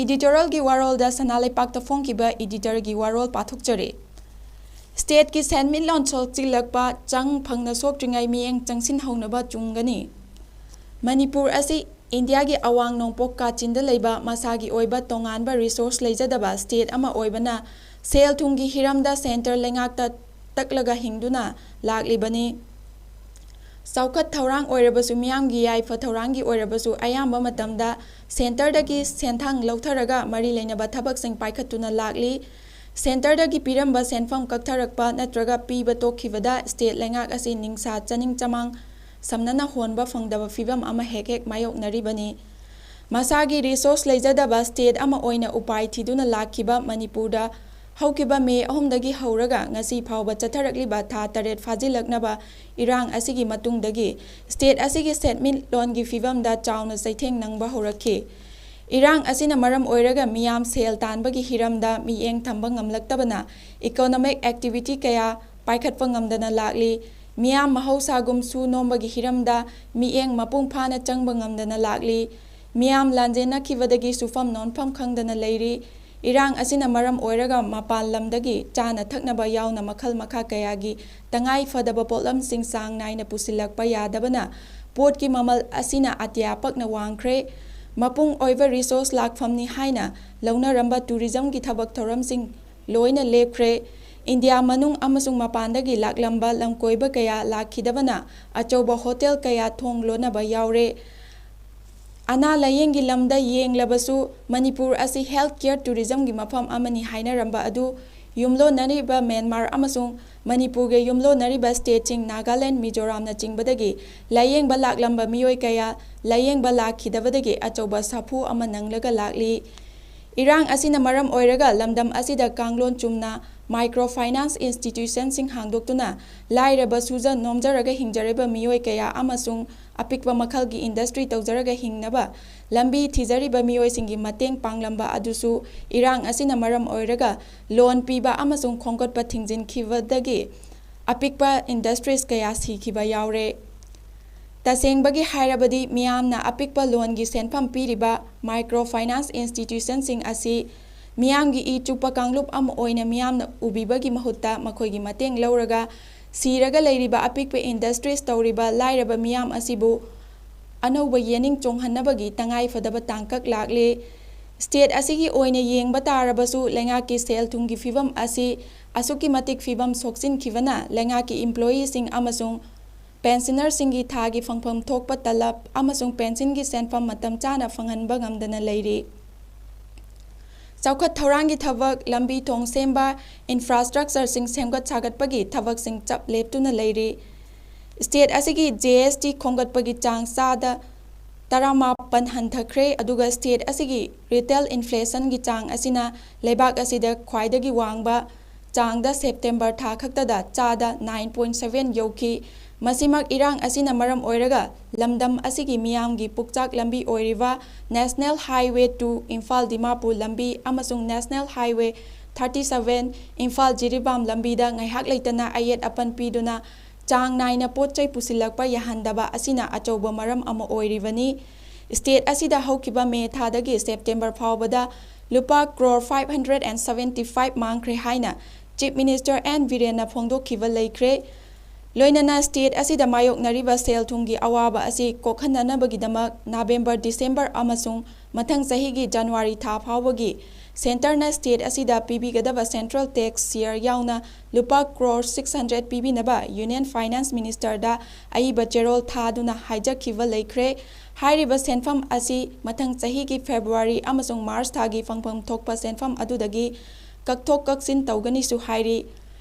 ꯏꯗꯤꯇꯣꯔꯤꯌꯦꯜꯒꯤ ꯋꯥꯔꯣꯜꯗ ꯁꯅꯥ ꯂꯩꯄꯥꯛꯇ ꯐꯣꯡꯈꯤꯕ ꯏꯗꯤꯇꯔꯒꯤ ꯋꯥꯔꯣꯜ ꯄꯥꯊꯣꯛꯆꯔꯤ꯫ ꯁ꯭ꯇꯦꯠꯀꯤ ꯁꯦꯟꯃꯤꯠꯂꯣꯟ ꯁꯣꯛꯆꯤꯜꯂꯛꯄ ꯆꯪ ꯐꯪꯅ ꯁꯣꯛꯇ꯭ꯔꯤꯉꯩ ꯃꯤꯠꯌꯦꯡ ꯆꯪꯁꯤꯟꯍꯧꯅꯕ ꯆꯨꯝꯒꯅꯤ꯫ ꯃꯅꯤꯄꯨꯔ ꯑꯁꯤ ꯏꯟꯗꯤꯌꯥꯒꯤ ꯑꯋꯥꯡ ꯅꯣꯡꯄꯣꯛ ꯀꯥꯆꯤꯟꯗ ꯂꯩꯕ ꯃꯁꯥꯒꯤ ꯑꯣꯏꯕ ꯇꯣꯉꯥꯟꯕ ꯔꯤꯁꯣꯔꯁ ꯂꯩꯖꯗꯕ ꯁ꯭ꯇꯦꯠ ꯑꯃ ꯑꯣꯏꯕꯅ, ꯁꯦꯜ ꯊꯨꯝꯒꯤ ꯍꯤꯔꯝꯗ ꯁꯦꯟꯇꯔ ꯂꯩꯉꯥꯛꯇ ꯇꯛꯂꯒ ꯍꯤꯡꯗꯨꯅ ꯂꯥꯛꯂꯤꯕꯅꯤ꯫ ꯆꯥꯎꯈꯠ ꯊꯧꯔꯥꯡ ꯑꯣꯏꯔꯕꯁꯨ, ꯃꯤꯌꯥꯝꯒꯤ ꯌꯥꯏꯐ ꯊꯧꯔꯥꯡꯒꯤ ꯑꯣꯏꯔꯕꯁꯨ, ꯑꯌꯥꯝꯕ ꯃꯇꯝꯗ ꯁꯦꯟꯇꯔꯗꯒꯤ ꯁꯦꯟꯊꯥꯡ ꯂꯧꯊꯔꯒ ꯃꯔꯤ ꯂꯩꯅꯕ ꯊꯕꯛꯁꯤꯡ ꯄꯥꯏꯈꯠꯇꯨꯅ ꯂꯥꯛꯂꯤ꯫ ꯁꯦꯟꯇꯔꯗꯒꯤ ꯄꯤꯔꯝꯕ ꯁꯦꯟꯐꯝ ꯀꯛꯊꯔꯛꯄ ꯅꯠꯇ꯭ꯔꯒ ꯄꯤꯕ ꯇꯣꯛꯈꯤꯕꯗ ꯁ꯭ꯇꯦꯠ ꯂꯩꯉꯥꯛ ꯑꯁꯤ ꯅꯤꯡꯁꯥ ꯆꯅꯤꯡ ꯆꯃꯥꯡ ꯁꯝꯅꯅ ꯍꯣꯟꯕ ꯐꯪꯗꯕ ꯐꯤꯕꯝ ꯑꯃ ꯍꯦꯛ ꯍꯦꯛ ꯃꯥꯌꯣꯛꯅꯔꯤꯕꯅꯤ꯫ ꯃꯁꯥꯒꯤ ꯔꯤꯁꯣꯔꯁ ꯂꯩꯖꯗꯕ ꯁ꯭ꯇꯦꯠ ꯑꯃ ꯑꯣꯏꯅ ꯎꯄꯥꯏ ꯊꯤꯗꯨꯅ ꯂꯥꯛꯈꯤꯕ ꯃꯅꯤꯄꯨꯔꯗ ꯍꯧꯈꯤꯕ ꯃꯦ ꯑꯍꯨꯝꯗꯒꯤ ꯍꯧꯔꯒ ꯉꯁꯤ ꯐꯥꯎꯕ ꯆꯠꯊꯔꯛꯂꯤꯕ ꯊꯥ ꯇꯔꯦꯠ ꯐꯥꯖꯤꯜꯂꯛꯅꯕ ꯏꯔꯥꯡ ꯑꯁꯤꯒꯤ ꯃꯇꯨꯡꯗꯒꯤ ꯁ꯭ꯇꯦꯠ ꯑꯁꯤꯒꯤ ꯁꯦꯟꯃꯤꯠꯂꯣꯟꯒꯤ ꯐꯤꯕꯝꯗ ꯆꯥꯎꯅ ꯆꯩꯊꯦꯡ ꯅꯪꯕ ꯍꯧꯔꯛꯈꯤ꯫ ꯏꯔꯥꯡ ꯑꯁꯤꯅ ꯃꯔꯝ ꯑꯣꯏꯔꯒ ꯃꯤꯌꯥꯝ ꯁꯦꯜ ꯇꯥꯟꯕꯒꯤ ꯍꯤꯔꯝꯗ ꯃꯤꯠꯌꯦꯡ ꯊꯝꯕ ꯉꯝꯂꯛꯇꯕꯅ ꯏꯀꯣꯅꯣꯃꯤꯛ ꯑꯦꯛꯇꯤꯚꯤꯇꯤ ꯀꯌꯥ ꯄꯥꯏꯈꯠꯄ ꯉꯝꯗꯅ ꯂꯥꯛꯂꯤ꯫ ꯃꯤꯌꯥꯝ ꯃꯍꯧꯁꯥꯒꯨꯝ ꯁꯨ ꯅꯣꯝꯕꯒꯤ ꯍꯤꯔꯝꯗ ꯃꯤꯠꯌꯦꯡ ꯃꯄꯨꯡ ꯐꯥꯅ ꯆꯪꯕ ꯉꯝꯗꯅ ꯂꯥꯛꯂꯤ꯫ ꯃꯤꯌꯥꯝ ꯂꯥꯟꯖꯦꯟꯅꯈꯤꯕꯗꯒꯤ ꯁꯨꯐꯝ ꯅꯣꯟꯐꯝ ꯈꯪꯗꯅ ꯂꯩꯔꯤ꯫ ꯏꯔꯥꯡ ꯑꯁꯤꯅ ꯃꯔꯝ ꯑꯣꯏꯔꯒ ꯃꯄꯥꯟ ꯂꯝꯗꯒꯤ ꯆꯥꯅ ꯊꯛꯅꯕ ꯌꯥꯎꯅ ꯃꯈꯜ ꯃꯈꯥ ꯀꯌꯥꯒꯤ ꯇꯉꯥꯏ ꯐꯗꯕ ꯄꯣꯠꯂꯝꯁꯤꯡ ꯆꯥꯡ ꯅꯥꯏꯅ ꯄꯨꯁꯤꯜꯂꯛꯄ ꯌꯥꯗꯕꯅ ꯄꯣꯠꯀꯤ ꯃꯃꯜ ꯑꯁꯤꯅ ꯑꯇꯤꯌꯥ ꯄꯛꯅ ꯋꯥꯡꯈ꯭ꯔꯦ꯫ ꯃꯄꯨꯡ ꯑꯣꯏꯕ ꯔꯤꯁꯣꯔꯁ ꯂꯥꯛꯐꯝꯅꯤ ꯍꯥꯏꯅ ꯂꯧꯅꯔꯝꯕ ꯇꯨꯔꯤꯖꯝꯒꯤ ꯊꯕꯛ ꯊꯧꯔꯝꯁꯤꯡ ꯂꯣꯏꯅ ꯂꯦꯞꯈ꯭ꯔꯦ꯫ ꯏꯟꯗꯤꯌꯥ ꯃꯅꯨꯡ ꯑꯃꯁꯨꯡ ꯃꯄꯥꯟꯗꯒꯤ ꯂꯥꯛꯂꯝꯕ ꯂꯝꯀꯣꯏꯕ ꯀꯌꯥ ꯂꯥꯛꯈꯤꯗꯕꯅ ꯑꯆꯧꯕ ꯍꯣꯇꯦꯜ ꯀꯌꯥ ꯊꯣꯡ ꯂꯣꯟꯅꯕ ꯌꯥꯎꯔꯦ꯫ ꯑꯅꯥ ꯂꯥꯌꯦꯡꯒꯤ ꯂꯝꯗ ꯌꯦꯡꯂꯕꯁꯨ ꯃꯅꯤꯄꯨꯔ ꯑꯁꯤ ꯍꯦꯜꯊ ꯀꯦꯌꯔ ꯇꯨꯔꯤꯖꯝꯒꯤ ꯃꯐꯝ ꯑꯃꯅꯤ ꯍꯥꯏꯅꯔꯝꯕ ꯑꯗꯨ ꯌꯨꯝꯂꯣꯟꯅꯔꯤꯕ ꯃ꯭ꯌꯥꯟꯃꯥꯔ ꯑꯃꯁꯨꯡ ꯃꯅꯤꯄꯨꯔꯒ ꯌꯨꯝꯂꯣꯟꯅꯔꯤꯕ ꯁ꯭ꯇꯦꯠꯁꯤꯡ ꯅꯥꯒꯥꯂꯦꯟ, ꯃꯤꯖꯣꯔꯥꯝꯅꯆꯤꯡꯕꯗꯒꯤ ꯂꯥꯌꯦꯡꯕ ꯂꯥꯛꯂꯝꯕ ꯃꯤꯑꯣꯏ ꯀꯌꯥ ꯂꯥꯌꯦꯡꯕ ꯂꯥꯛꯈꯤꯗꯕꯗꯒꯤ ꯑꯆꯧꯕ ꯁꯥꯐꯨ ꯑꯃ ꯅꯪꯂꯒ ꯂꯥꯛꯂꯤ꯫ ꯏꯔꯥꯡ ꯑꯁꯤꯅ ꯃꯔꯝ ꯑꯣꯏꯔꯒ ꯂꯝꯗꯝ ꯑꯁꯤꯗ ꯀꯥꯡꯂꯣꯟ ꯆꯨꯝꯅ ꯃꯥꯏꯀ꯭ꯔꯣ ꯐꯥꯏꯅꯥꯟꯁ ꯏꯟꯁꯇꯤꯇ꯭ꯌꯨꯁꯟꯁꯤꯡ ꯍꯥꯡꯗꯣꯛꯇꯨꯅ ꯂꯥꯏꯔꯕ ꯁꯨꯖ ꯅꯣꯝꯖꯔꯒ ꯍꯤꯡꯖꯔꯤꯕ ꯃꯤꯑꯣꯏ ꯀꯌꯥ ꯑꯃꯁꯨꯡ ꯑꯄꯤꯛꯄ ꯃꯈꯜꯒꯤ ꯏꯟꯗꯁꯇ꯭ꯔꯤ ꯇꯧꯖꯔꯒ ꯍꯤꯡꯅꯕ ꯂꯝꯕꯤ ꯊꯤꯖꯔꯤꯕ ꯃꯤꯑꯣꯏꯁꯤꯡꯒꯤ ꯃꯇꯦꯡ ꯄꯥꯡꯂꯝꯕ ꯑꯗꯨꯁꯨ ꯏꯔꯥꯡ ꯑꯁꯤꯅ ꯃꯔꯝ ꯑꯣꯏꯔꯒ ꯂꯣꯟ ꯄꯤꯕ ꯑꯃꯁꯨꯡ ꯈꯣꯝꯒꯠꯄ ꯊꯤꯡꯖꯤꯟꯈꯤꯕꯗꯒꯤ ꯑꯄꯤꯛꯄ ꯏꯟꯗꯁꯇ꯭ꯔꯤꯁ ꯀꯌꯥ ꯁꯤꯈꯤꯕ ꯌꯥꯎꯔꯦ꯫ ꯇꯁꯦꯡꯕꯒꯤ ꯍꯥꯏꯔꯕꯗꯤ ꯃꯤꯌꯥꯝꯅ ꯑꯄꯤꯛꯄ ꯂꯣꯟꯒꯤ ꯁꯦꯟꯐꯝ ꯄꯤꯔꯤꯕ ꯃꯥꯏꯀ꯭ꯔꯣ ꯐꯥꯏꯅꯥꯟꯁ ꯏꯟꯁꯇꯤꯇ꯭ꯌꯨꯁꯟꯁꯤꯡ ꯑꯁꯤ ꯃꯤꯌꯥꯝꯒꯤ ꯏ ꯆꯨꯞꯄ ꯀꯥꯡꯂꯨꯞ ꯑꯃ ꯑꯣꯏꯅ ꯃꯤꯌꯥꯝꯅ ꯎꯕꯤꯕꯒꯤ ꯃꯍꯨꯠꯇ ꯃꯈꯣꯏꯒꯤ ꯃꯇꯦꯡ ꯂꯧꯔꯒ ꯁꯤꯔꯒ ꯂꯩꯔꯤꯕ ꯑꯄꯤꯛꯄ ꯏꯟꯗꯁꯇ꯭ꯔꯤꯁ ꯇꯧꯔꯤꯕ ꯂꯥꯏꯔꯕ ꯃꯤꯌꯥꯝ ꯑꯁꯤꯕꯨ ꯑꯅꯧꯕ ꯌꯦꯅꯤꯡ ꯆꯣꯡꯍꯟꯅꯕꯒꯤ ꯇꯉꯥꯏ ꯐꯗꯕ ꯇꯥꯡꯀꯛ ꯂꯥꯛꯂꯦ꯫ ꯁ꯭ꯇꯦꯠ ꯑꯁꯤꯒꯤ ꯑꯣꯏꯅ ꯌꯦꯡꯕ ꯇꯥꯔꯕꯁꯨ ꯂꯩꯉꯥꯛꯀꯤ ꯁꯦꯜ ꯊꯨꯝꯒꯤ ꯐꯤꯕꯝ ꯑꯁꯤ ꯑꯁꯨꯛꯀꯤ ꯃꯇꯤꯛ ꯐꯤꯕꯝ ꯁꯣꯛꯆꯤꯟꯈꯤꯕꯅ ꯂꯩꯉꯥꯛꯀꯤ ꯏꯝꯄ꯭ꯂꯣꯌꯤꯁꯤꯡ ꯑꯃꯁꯨꯡ ꯄꯦꯟꯁꯤꯅꯔꯁꯤꯡꯒꯤ ꯊꯥꯒꯤ ꯐꯪꯐꯝ ꯊꯣꯛꯄ ꯇꯂꯕ ꯑꯃꯁꯨꯡ ꯄꯦꯟꯁꯤꯟꯒꯤ ꯁꯦꯟꯐꯝ ꯃꯇꯝ ꯆꯥꯅ ꯐꯪꯍꯟꯕ ꯉꯝꯗꯅ ꯂꯩꯔꯤ꯫ ꯆꯥꯎꯈꯠ ꯊꯧꯔꯥꯡꯒꯤ ꯊꯕꯛ, ꯂꯝꯕꯤ ꯊꯣꯡ ꯁꯦꯝꯕ, ꯏꯟꯐ꯭ꯔꯥꯁ꯭ꯇ꯭ꯔꯛꯆꯔꯁꯤꯡ ꯁꯦꯝꯒꯠ ꯁꯥꯒꯠꯄꯒꯤ ꯊꯕꯛꯁꯤꯡ ꯆꯞ ꯂꯦꯞꯇꯨꯅ ꯂꯩꯔꯤ꯫ State ꯑꯁꯤꯒꯤ G S T ꯈꯣꯝꯒꯠꯄꯒꯤ ꯆꯥꯡ ꯆꯥꯗ ꯇꯔꯥꯃꯥꯄꯟ ꯍꯟꯊꯈ꯭ꯔꯦ, ꯑꯗꯨꯒ state ꯑꯁꯤꯒꯤ retail inflationꯒꯤ ꯆꯥꯡ ꯑꯁꯤꯅ ꯂꯩꯕꯥꯛ ꯑꯁꯤꯗ ꯈ꯭ꯋꯥꯏꯗꯒꯤ ꯋꯥꯡꯕ ꯆꯥꯡꯗ September ꯊꯥ ꯈꯛꯇꯗ ꯆꯥꯗ nine point seven ꯌꯧꯈꯤ꯫ ꯃꯁꯤꯃꯛ ꯏꯔꯥꯡ ꯑꯁꯤꯅ ꯃꯔꯝ ꯑꯣꯏꯔꯒ ꯂꯝꯗꯝ ꯑꯁꯤꯒꯤ ꯃꯤꯌꯥꯝꯒꯤ ꯄꯨꯛꯆꯥꯛ ꯂꯝꯕꯤ ꯑꯣꯏꯔꯤꯕ National Highway two Imphal Dimapur ꯂꯝꯕꯤ ꯑꯃꯁꯨꯡ National Highway thirty seven Imphal Jiribam ꯂꯝꯕꯤꯗ ꯉꯥꯏꯍꯥꯛ ꯂꯩꯇꯅ ꯑꯌꯦꯠ ꯑꯄꯟ ꯄꯤꯗꯨꯅ ꯆꯥꯡ ꯅꯥꯏꯅ ꯄꯣꯠ ꯆꯩ ꯄꯨꯁꯤꯜꯂꯛꯄ ꯌꯥꯍꯟꯗꯕ ꯑꯁꯤꯅ ꯑꯆꯧꯕ ꯃꯔꯝ ꯑꯃ ꯑꯣꯏꯔꯤꯕꯅꯤ꯫ State ꯑꯁꯤꯗ ꯍꯧꯈꯤꯕ ꯃꯦ ꯊꯥꯗꯒꯤ September ꯐꯥꯎꯕꯗ ꯂꯨꯄꯥ crore five hundred and seventy five ꯃꯥꯡꯈ꯭ꯔꯦ ꯍꯥꯏꯅ Chief Minister N ꯕꯤꯔꯦꯟꯅ ꯐꯣꯡꯗꯣꯛꯈꯤꯕ ꯂꯩꯈ꯭ꯔꯦ꯫ ꯂꯣꯏꯅꯅ state ꯑꯁꯤꯗ ꯃꯥꯌꯣꯛꯅꯔꯤꯕ ꯁꯦꯜ ꯊꯨꯝꯒꯤ ꯑꯋꯥꯕ ꯑꯁꯤ ꯀꯣꯛꯍꯟꯅꯅꯕꯒꯤꯗꯃꯛ November, December ꯑꯃꯁꯨꯡ ꯃꯊꯪ ꯆꯍꯤꯒꯤ January ꯊꯥ ꯐꯥꯎꯕꯒꯤ centreꯅ state ꯑꯁꯤꯗ ꯄꯤꯕꯤꯒꯗꯕ central tax share ꯌꯥꯎꯅ ꯂꯨꯄꯥ crore six hundred ꯄꯤꯕꯤꯅꯕ Union Finance Ministerꯗ ꯑꯏꯕ ꯆꯦꯔꯣꯜ ꯊꯥꯗꯨꯅ ꯍꯥꯏꯖꯈꯤꯕ ꯂꯩꯈ꯭ꯔꯦ꯫ ꯍꯥꯏꯔꯤꯕ ꯁꯦꯟꯐꯝ ꯑꯁꯤ ꯃꯊꯪ ꯆꯍꯤꯒꯤ February ꯑꯃꯁꯨꯡ March ꯊꯥꯒꯤ ꯐꯪꯐꯝ ꯊꯣꯛꯄ ꯁꯦꯟꯐꯝ ꯑꯗꯨꯗꯒꯤ ꯀꯛꯊꯣꯛ ꯀꯛꯁꯤꯟ ꯇꯧꯒꯅꯤꯁꯨ ꯍꯥꯏꯔꯤ꯫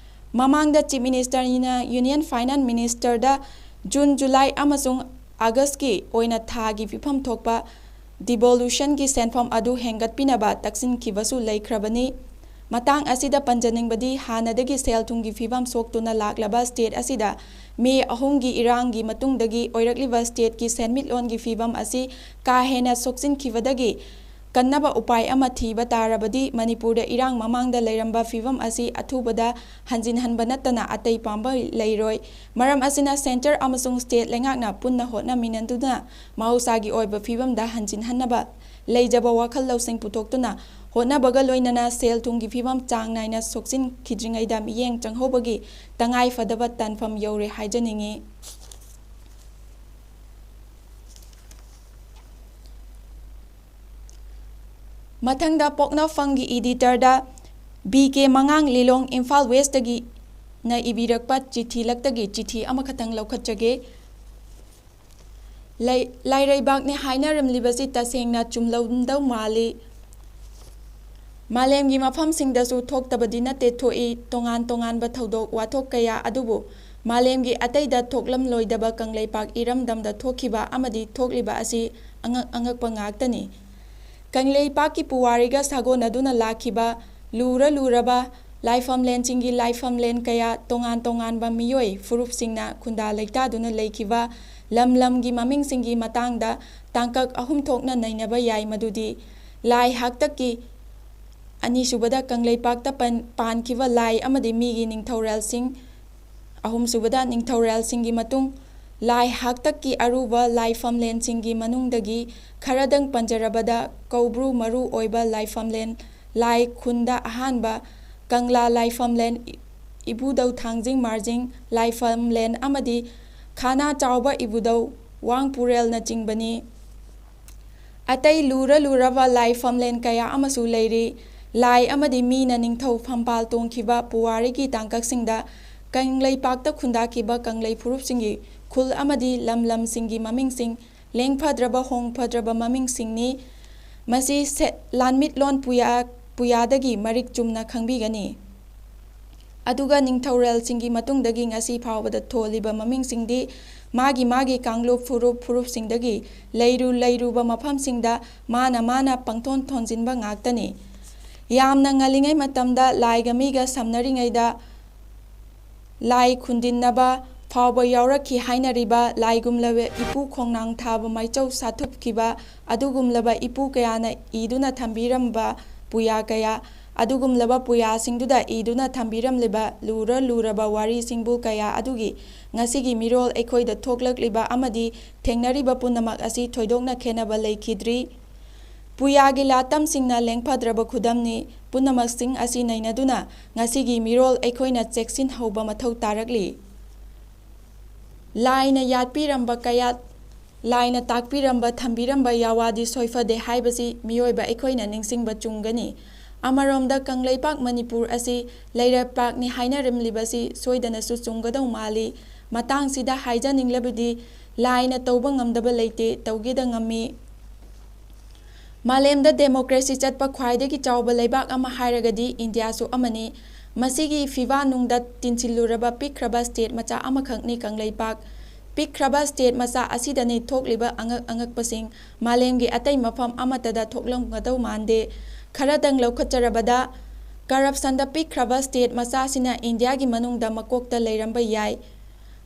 ꯃꯃꯥꯡꯗ Chief Ministerꯅ Union Finance Ministerꯗ June, July ꯑꯃꯁꯨꯡ Augustꯀꯤ ꯑꯣꯏꯅ ꯊꯥꯒꯤ ꯄꯤꯐꯝ ꯊꯣꯛꯄ devolutionꯒꯤ ꯁꯦꯟꯐꯝ ꯑꯗꯨ ꯍꯦꯟꯒꯠꯄꯤꯅꯕ ꯇꯛꯁꯤꯟꯈꯤꯕꯁꯨ ꯂꯩꯈ꯭ꯔꯕꯅꯤ꯫ ꯃꯇꯥꯡ ꯑꯁꯤꯗ ꯄꯟꯖꯅꯤꯡꯕꯗꯤ, ꯍꯥꯟꯅꯗꯒꯤ ꯁꯦꯜ ꯊꯨꯝꯒꯤ ꯐꯤꯕꯝ ꯁꯣꯛꯇꯨꯅ ꯂꯥꯛꯂꯕ state ꯑꯁꯤꯗ May ꯑꯍꯨꯝꯒꯤ ꯏꯔꯥꯡꯒꯤ ꯃꯇꯨꯡꯗꯒꯤ ꯑꯣꯏꯔꯛꯂꯤꯕ stateꯀꯤ ꯁꯦꯟꯃꯤꯠꯂꯣꯟꯒꯤ ꯐꯤꯕꯝ ꯑꯁꯤ ꯀꯥ ꯍꯦꯟꯅ ꯁꯣꯛꯆꯤꯟꯈꯤꯕꯗꯒꯤ ꯀꯟꯅꯕ ꯎꯄꯥꯏ ꯑꯃ ꯊꯤꯕ ꯇꯥꯔꯕꯗꯤ ꯃꯅꯤꯄꯨꯔꯗ ꯏꯔꯥꯡ ꯃꯃꯥꯡꯗ ꯂꯩꯔꯝꯕ ꯐꯤꯕꯝ ꯑꯁꯤ ꯑꯊꯨꯕꯗ ꯍꯟꯖꯤꯟꯍꯟꯕ ꯅꯠꯇꯅ ꯑꯇꯩ ꯄꯥꯝꯕ ꯂꯩꯔꯣꯏ꯫ ꯃꯔꯝ ꯑꯁꯤꯅ centre ꯑꯃꯁꯨꯡ state ꯂꯩꯉꯥꯛꯅ ꯄꯨꯟꯅ ꯍꯣꯠꯅꯃꯤꯟꯅꯗꯨꯅ ꯃꯍꯧꯁꯥꯒꯤ ꯑꯣꯏꯕ ꯐꯤꯕꯝꯗ ꯍꯟꯖꯤꯟꯍꯟꯅꯕ ꯂꯩꯖꯕ ꯋꯥꯈꯜ ꯂꯧꯁꯤꯡ ꯄꯨꯊꯣꯛꯇꯨꯅ ꯍꯣꯠꯅꯕꯒ ꯂꯣꯏꯅꯅ ꯁꯦꯜ ꯊꯨꯝꯒꯤ ꯐꯤꯕꯝ ꯆꯥꯡ ꯅꯥꯏꯅ ꯁꯣꯛꯆꯤꯟꯈꯤꯗ꯭ꯔꯤꯉꯩꯗ ꯃꯤꯠꯌꯦꯡ ꯆꯪꯍꯧꯕꯒꯤ ꯇꯉꯥꯏ ꯐꯗꯕ ꯇꯥꯟꯐꯝ ꯌꯧꯔꯦ ꯍꯥꯏꯖꯅꯤꯡꯏ꯫ ꯃꯊꯪꯗ ꯄꯣꯛꯅꯐꯝꯒꯤ editorꯗ B K ꯃꯉꯥꯡ ꯂꯤꯂꯣꯡ ꯏꯝꯐꯥꯜ Westꯇꯒꯤꯅ ꯏꯕꯤꯔꯛꯄ ꯆꯤꯊꯤ ꯂꯛꯇꯒꯤ ꯆꯤꯊꯤ ꯑꯃꯈꯛꯇꯪ ꯂꯧꯈꯠꯆꯒꯦ꯫ ꯂꯩ-, ꯂꯥꯏꯔꯩꯕꯥꯛꯅꯦ ꯍꯥꯏꯅꯔꯝꯂꯤꯕꯁꯤ ꯇꯁꯦꯡꯅ ꯆꯨꯝꯂꯝꯗꯧ ꯃꯥꯜꯂꯤ꯫ ꯃꯥꯂꯦꯝꯒꯤ ꯃꯐꯝꯁꯤꯡꯗꯁꯨ ꯊꯣꯛꯇꯕꯗꯤ ꯅꯠꯇꯦ ꯊꯣꯛꯏ, ꯇꯣꯉꯥꯟ ꯇꯣꯉꯥꯟꯕ ꯊꯧꯗꯣꯛ ꯋꯥꯊꯣꯛ ꯀꯌꯥ ꯑꯗꯨꯕꯨ ꯃꯥꯂꯦꯝꯒꯤ ꯑꯇꯩꯗ ꯊꯣꯛꯂꯝꯂꯣꯏꯗꯕ ꯀꯪꯂꯩꯄꯥꯛ ꯏꯔꯝꯗꯝꯗ ꯊꯣꯛꯈꯤꯕ ꯑꯃꯗꯤ ꯊꯣꯛꯂꯤꯕ ꯑꯁꯤ ꯑꯉꯛ ꯑꯉꯛꯄ ꯉꯥꯛꯇꯅꯤ꯫ ꯀꯪꯂꯩꯄꯥꯛꯀꯤ ꯄꯨꯋꯥꯔꯤꯒ ꯁꯥꯒꯣꯟꯅꯗꯨꯅ ꯂꯥꯛꯈꯤꯕ ꯂꯨꯔ ꯂꯨꯔꯕ ꯂꯥꯏꯐꯝꯂꯦꯟꯁꯤꯡꯒꯤ ꯂꯥꯏꯐꯝꯂꯦꯟ ꯀꯌꯥ, ꯇꯣꯉꯥꯟ ꯇꯣꯉꯥꯟꯕ ꯃꯤꯑꯣꯏ ꯐꯨꯔꯨꯞꯁꯤꯡꯅ ꯈꯨꯟꯗꯥ ꯂꯩꯇꯥꯗꯨꯅ ꯂꯩꯈꯤꯕ ꯂꯝ ꯂꯝꯒꯤ ꯃꯃꯤꯡꯁꯤꯡꯒꯤ ꯃꯇꯥꯡꯗ ꯇꯥꯡꯀꯛ ꯑꯍꯨꯝ ꯊꯣꯛꯅ ꯅꯩꯅꯕ ꯌꯥꯏ, ꯃꯗꯨꯗꯤ ꯂꯥꯏ ꯍꯥꯛꯇꯛꯀꯤ, ꯑꯅꯤꯁꯨꯕꯗ ꯀꯪꯂꯩꯄꯥꯛꯇ ꯄꯟ-, ꯄꯥꯟꯈꯤꯕ ꯂꯥꯏ ꯑꯃꯗꯤ ꯃꯤꯒꯤ ꯅꯤꯡꯊꯧꯔꯦꯜꯁꯤꯡ, ꯑꯍꯨꯝꯁꯨꯕꯗ ꯅꯤꯡꯊꯧꯔꯦꯜꯁꯤꯡꯒꯤ ꯃꯇꯨꯡ ꯂꯥꯏ ꯍꯥꯛꯇꯛꯀꯤ ꯑꯔꯨꯕ ꯂꯥꯏꯐꯝꯂꯦꯟꯁꯤꯡꯒꯤ ꯃꯅꯨꯡꯗꯒꯤ ꯈꯔꯗꯪ ꯄꯟꯖꯔꯕꯗ ꯀꯧꯕ꯭ꯔꯨ ꯃꯔꯨ ꯑꯣꯏꯕ ꯂꯥꯏꯐꯝꯂꯦꯟ, ꯂꯥꯏ ꯈꯨꯟꯗ ꯑꯍꯥꯟꯕ ꯀꯪꯂꯥ ꯂꯥꯏꯐꯝꯂꯦꯟ, ꯏ-, ꯏꯕꯨꯙꯧ ꯊꯥꯡꯖꯤꯡ ꯃꯥꯔꯖꯤꯡ ꯂꯥꯏꯐꯝꯂꯦꯟ ꯑꯃꯗꯤ ꯈꯥꯅꯥ ꯆꯥꯎꯕ ꯏꯕꯨꯙꯧ ꯋꯥꯡꯄꯨꯔꯦꯜꯅꯆꯤꯡꯕꯅꯤ꯫ ꯑꯇꯩ ꯂꯨꯔ ꯂꯨꯔꯕ ꯂꯥꯏꯐꯝꯂꯦꯟ ꯀꯌꯥ ꯑꯃꯁꯨ ꯂꯩꯔꯤ꯫ ꯂꯥꯏ ꯑꯃꯗꯤ ꯃꯤꯅ ꯅꯤꯡꯊꯧ ꯐꯝꯄꯥꯜ ꯇꯣꯡꯈꯤꯕ ꯄꯨꯋꯥꯔꯤꯒꯤ ꯇꯥꯡꯀꯛꯁꯤꯡꯗ ꯀꯪꯂꯩꯄꯥꯛꯇ ꯈꯨꯟꯗꯥꯈꯤꯕ ꯀꯪꯂꯩ ꯐꯨꯔꯨꯞꯁꯤꯡꯒꯤ ꯈꯨꯜ ꯑꯃꯗꯤ ꯂꯝ ꯂꯝꯁꯤꯡꯒꯤ ꯃꯃꯤꯡꯁꯤꯡ, ꯂꯦꯡꯐꯗ꯭ꯔꯕ ꯍꯣꯡꯐꯗ꯭ꯔꯕ ꯃꯃꯤꯡꯁꯤꯡꯅꯤ꯫ ꯃꯁꯤ ꯁꯦ-, ꯂꯥꯟꯃꯤꯠꯂꯣꯟ ꯄꯨꯌꯥ-, ꯄꯨꯌꯥꯗꯒꯤ ꯃꯔꯤꯛ ꯆꯨꯝꯅ ꯈꯪꯕꯤꯒꯅꯤ꯫ ꯑꯗꯨꯒ ꯅꯤꯡꯊꯧꯔꯦꯜꯁꯤꯡꯒꯤ ꯃꯇꯨꯡꯗꯒꯤ ꯉꯁꯤ ꯐꯥꯎꯕꯗ ꯊꯣꯜꯂꯤꯕ ꯃꯃꯤꯡꯁꯤꯡꯗꯤ ꯃꯥꯒꯤ ꯃꯥꯒꯤ ꯀꯥꯡꯂꯨꯞ ꯐꯨꯔꯨꯞ ꯐꯨꯔꯨꯞꯁꯤꯡꯗꯒꯤ ꯂꯩꯔꯨ ꯂꯩꯔꯨꯕ ꯃꯐꯝꯁꯤꯡꯗ ꯃꯥꯅ ꯃꯥꯅ ꯄꯪꯊꯣꯟ ꯊꯣꯟꯖꯤꯟꯕ ꯉꯥꯛꯇꯅꯤ꯫ ꯌꯥꯝꯅ ꯉꯜꯂꯤꯉꯩ ꯃꯇꯝꯗ ꯂꯥꯏꯒ ꯃꯤꯒ ꯁꯝꯅꯔꯤꯉꯩꯗ ꯂꯥꯏ ꯈꯨꯟꯗꯤꯟꯅꯕ ꯐꯥꯎꯕ ꯌꯥꯎꯔꯛꯈꯤ ꯍꯥꯏꯅꯔꯤꯕ ꯂꯥꯏꯒꯨꯝꯂꯕ ꯏꯄꯨ ꯈꯣꯡꯅꯥꯡ ꯊꯥꯕ ꯃꯥꯏꯆꯧ ꯁꯥꯊꯨꯞꯈꯤꯕ ꯑꯗꯨꯒꯨꯝꯂꯕ ꯏꯄꯨ ꯀꯌꯥꯅ ꯏꯗꯨꯅ ꯊꯝꯕꯤꯔꯝꯕ ꯄꯨꯌꯥ ꯀꯌꯥ, ꯑꯗꯨꯒꯨꯝꯂꯕ ꯄꯨꯌꯥꯁꯤꯡꯗꯨꯗ ꯏꯗꯨꯅ ꯊꯝꯕꯤꯔꯝꯂꯤꯕ ꯂꯨꯔ ꯂꯨꯔꯕ ꯋꯥꯔꯤꯁꯤꯡꯕꯨ ꯀꯌꯥ ꯑꯗꯨꯒꯤ ꯉꯁꯤꯒꯤ ꯃꯤꯔꯣꯜ ꯑꯩꯈꯣꯏꯗ ꯊꯣꯛꯂꯛꯂꯤꯕ ꯑꯃꯗꯤ ꯊꯦꯡꯅꯔꯤꯕ ꯄꯨꯝꯅꯃꯛ ꯑꯁꯤ ꯊꯣꯏꯗꯣꯛꯅ ꯈꯦꯟꯅꯕ ꯂꯩꯈꯤꯗ꯭ꯔꯤ꯫ ꯄꯨꯌꯥꯒꯤ ꯂꯥꯇꯝꯁꯤꯡꯅ ꯂꯦꯡꯐꯗ꯭ꯔꯕ ꯈꯨꯗꯝꯅꯤ꯫ ꯄꯨꯝꯅꯃꯛꯁꯤꯡ ꯑꯁꯤ ꯅꯩꯅꯗꯨꯅ ꯉꯁꯤꯒꯤ ꯃꯤꯔꯣꯜ ꯑꯩꯈꯣꯏꯅ ꯆꯦꯛꯁꯤꯟꯍꯧꯕ ꯃꯊꯧ ꯇꯥꯔꯛꯂꯤ꯫ ꯂꯥꯏꯅ ꯌꯥꯠꯄꯤꯔꯝꯕ ꯀꯌꯥꯠ, ꯂꯥꯏꯅ ꯇꯥꯛꯄꯤꯔꯝꯕ, ꯊꯝꯕꯤꯔꯝꯕ ꯌꯥꯋꯥꯗꯤ ꯁꯣꯏꯐꯗꯦ ꯍꯥꯏꯕꯁꯤ ꯃꯤꯑꯣꯏꯕ ꯑꯩꯈꯣꯏꯅ ꯅꯤꯡꯁꯤꯡꯕ ꯆꯨꯝꯒꯅꯤ꯫ ꯑꯃꯔꯣꯝꯗ ꯀꯪꯂꯩꯄꯥꯛ ꯃꯅꯤꯄꯨꯔ ꯑꯁꯤ ꯂꯩꯔꯩꯄꯥꯛꯅꯤ ꯍꯥꯏꯅꯔꯝꯂꯤꯕꯁꯤ ꯁꯣꯏꯗꯅꯁꯨ ꯆꯨꯝꯒꯗꯧ ꯃꯥꯜꯂꯤ꯫ ꯃꯇꯥꯡꯁꯤꯗ ꯍꯥꯏꯖꯅꯤꯡꯂꯕꯗꯤ ꯂꯥꯏꯅ ꯇꯧꯕ ꯉꯝꯗꯕ ꯂꯩꯇꯦ, ꯇꯧꯒꯦꯗ ꯉꯝꯃꯤ꯫ ꯃꯥꯂꯦꯝꯗ democracy ꯆꯠꯄ ꯈ꯭ꯋꯥꯏꯗꯒꯤ ꯆꯥꯎꯕ ꯂꯩꯕꯥꯛ ꯑꯃ ꯍꯥꯏꯔꯒꯗꯤ ꯏꯟꯗꯤꯌꯥꯁꯨ ꯑꯃꯅꯤ꯫ ꯃꯁꯤꯒꯤ ꯐꯤꯕꯥ ꯅꯨꯡꯗ ꯇꯤꯟꯁꯤꯜꯂꯨꯔꯕ ꯄꯤꯛꯈ꯭ꯔꯕ ꯁ꯭ꯇꯦꯠ ꯃꯆꯥ ꯑꯃꯈꯛꯅꯤ ꯀꯪꯂꯩꯄꯥꯛ꯫ ꯄꯤꯛꯈ꯭ꯔꯕ ꯁ꯭ꯇꯦꯠ ꯃꯆꯥ ꯑꯁꯤꯗꯅꯤ ꯊꯣꯛꯂꯤꯕ ꯑꯉꯛ ꯑꯉꯛꯄꯁꯤꯡ꯫ ꯃꯥꯂꯦꯝꯒꯤ ꯑꯇꯩ ꯃꯐꯝ ꯑꯃꯠꯇꯗ ꯊꯣꯛꯂꯝꯒꯗꯧ ꯃꯥꯟꯗꯦ꯫ ꯈꯔꯗꯪ ꯂꯧꯈꯠꯆꯔꯕꯗ, ꯀꯔꯞꯁꯟꯗ ꯄꯤꯛꯈ꯭ꯔꯕ ꯁ꯭ꯇꯦꯠ ꯃꯆꯥꯁꯤꯅ ꯏꯟꯗꯤꯌꯥꯒꯤ ꯃꯅꯨꯡꯗ ꯃꯀꯣꯛꯇ ꯂꯩꯔꯝꯕ ꯌꯥꯏ꯫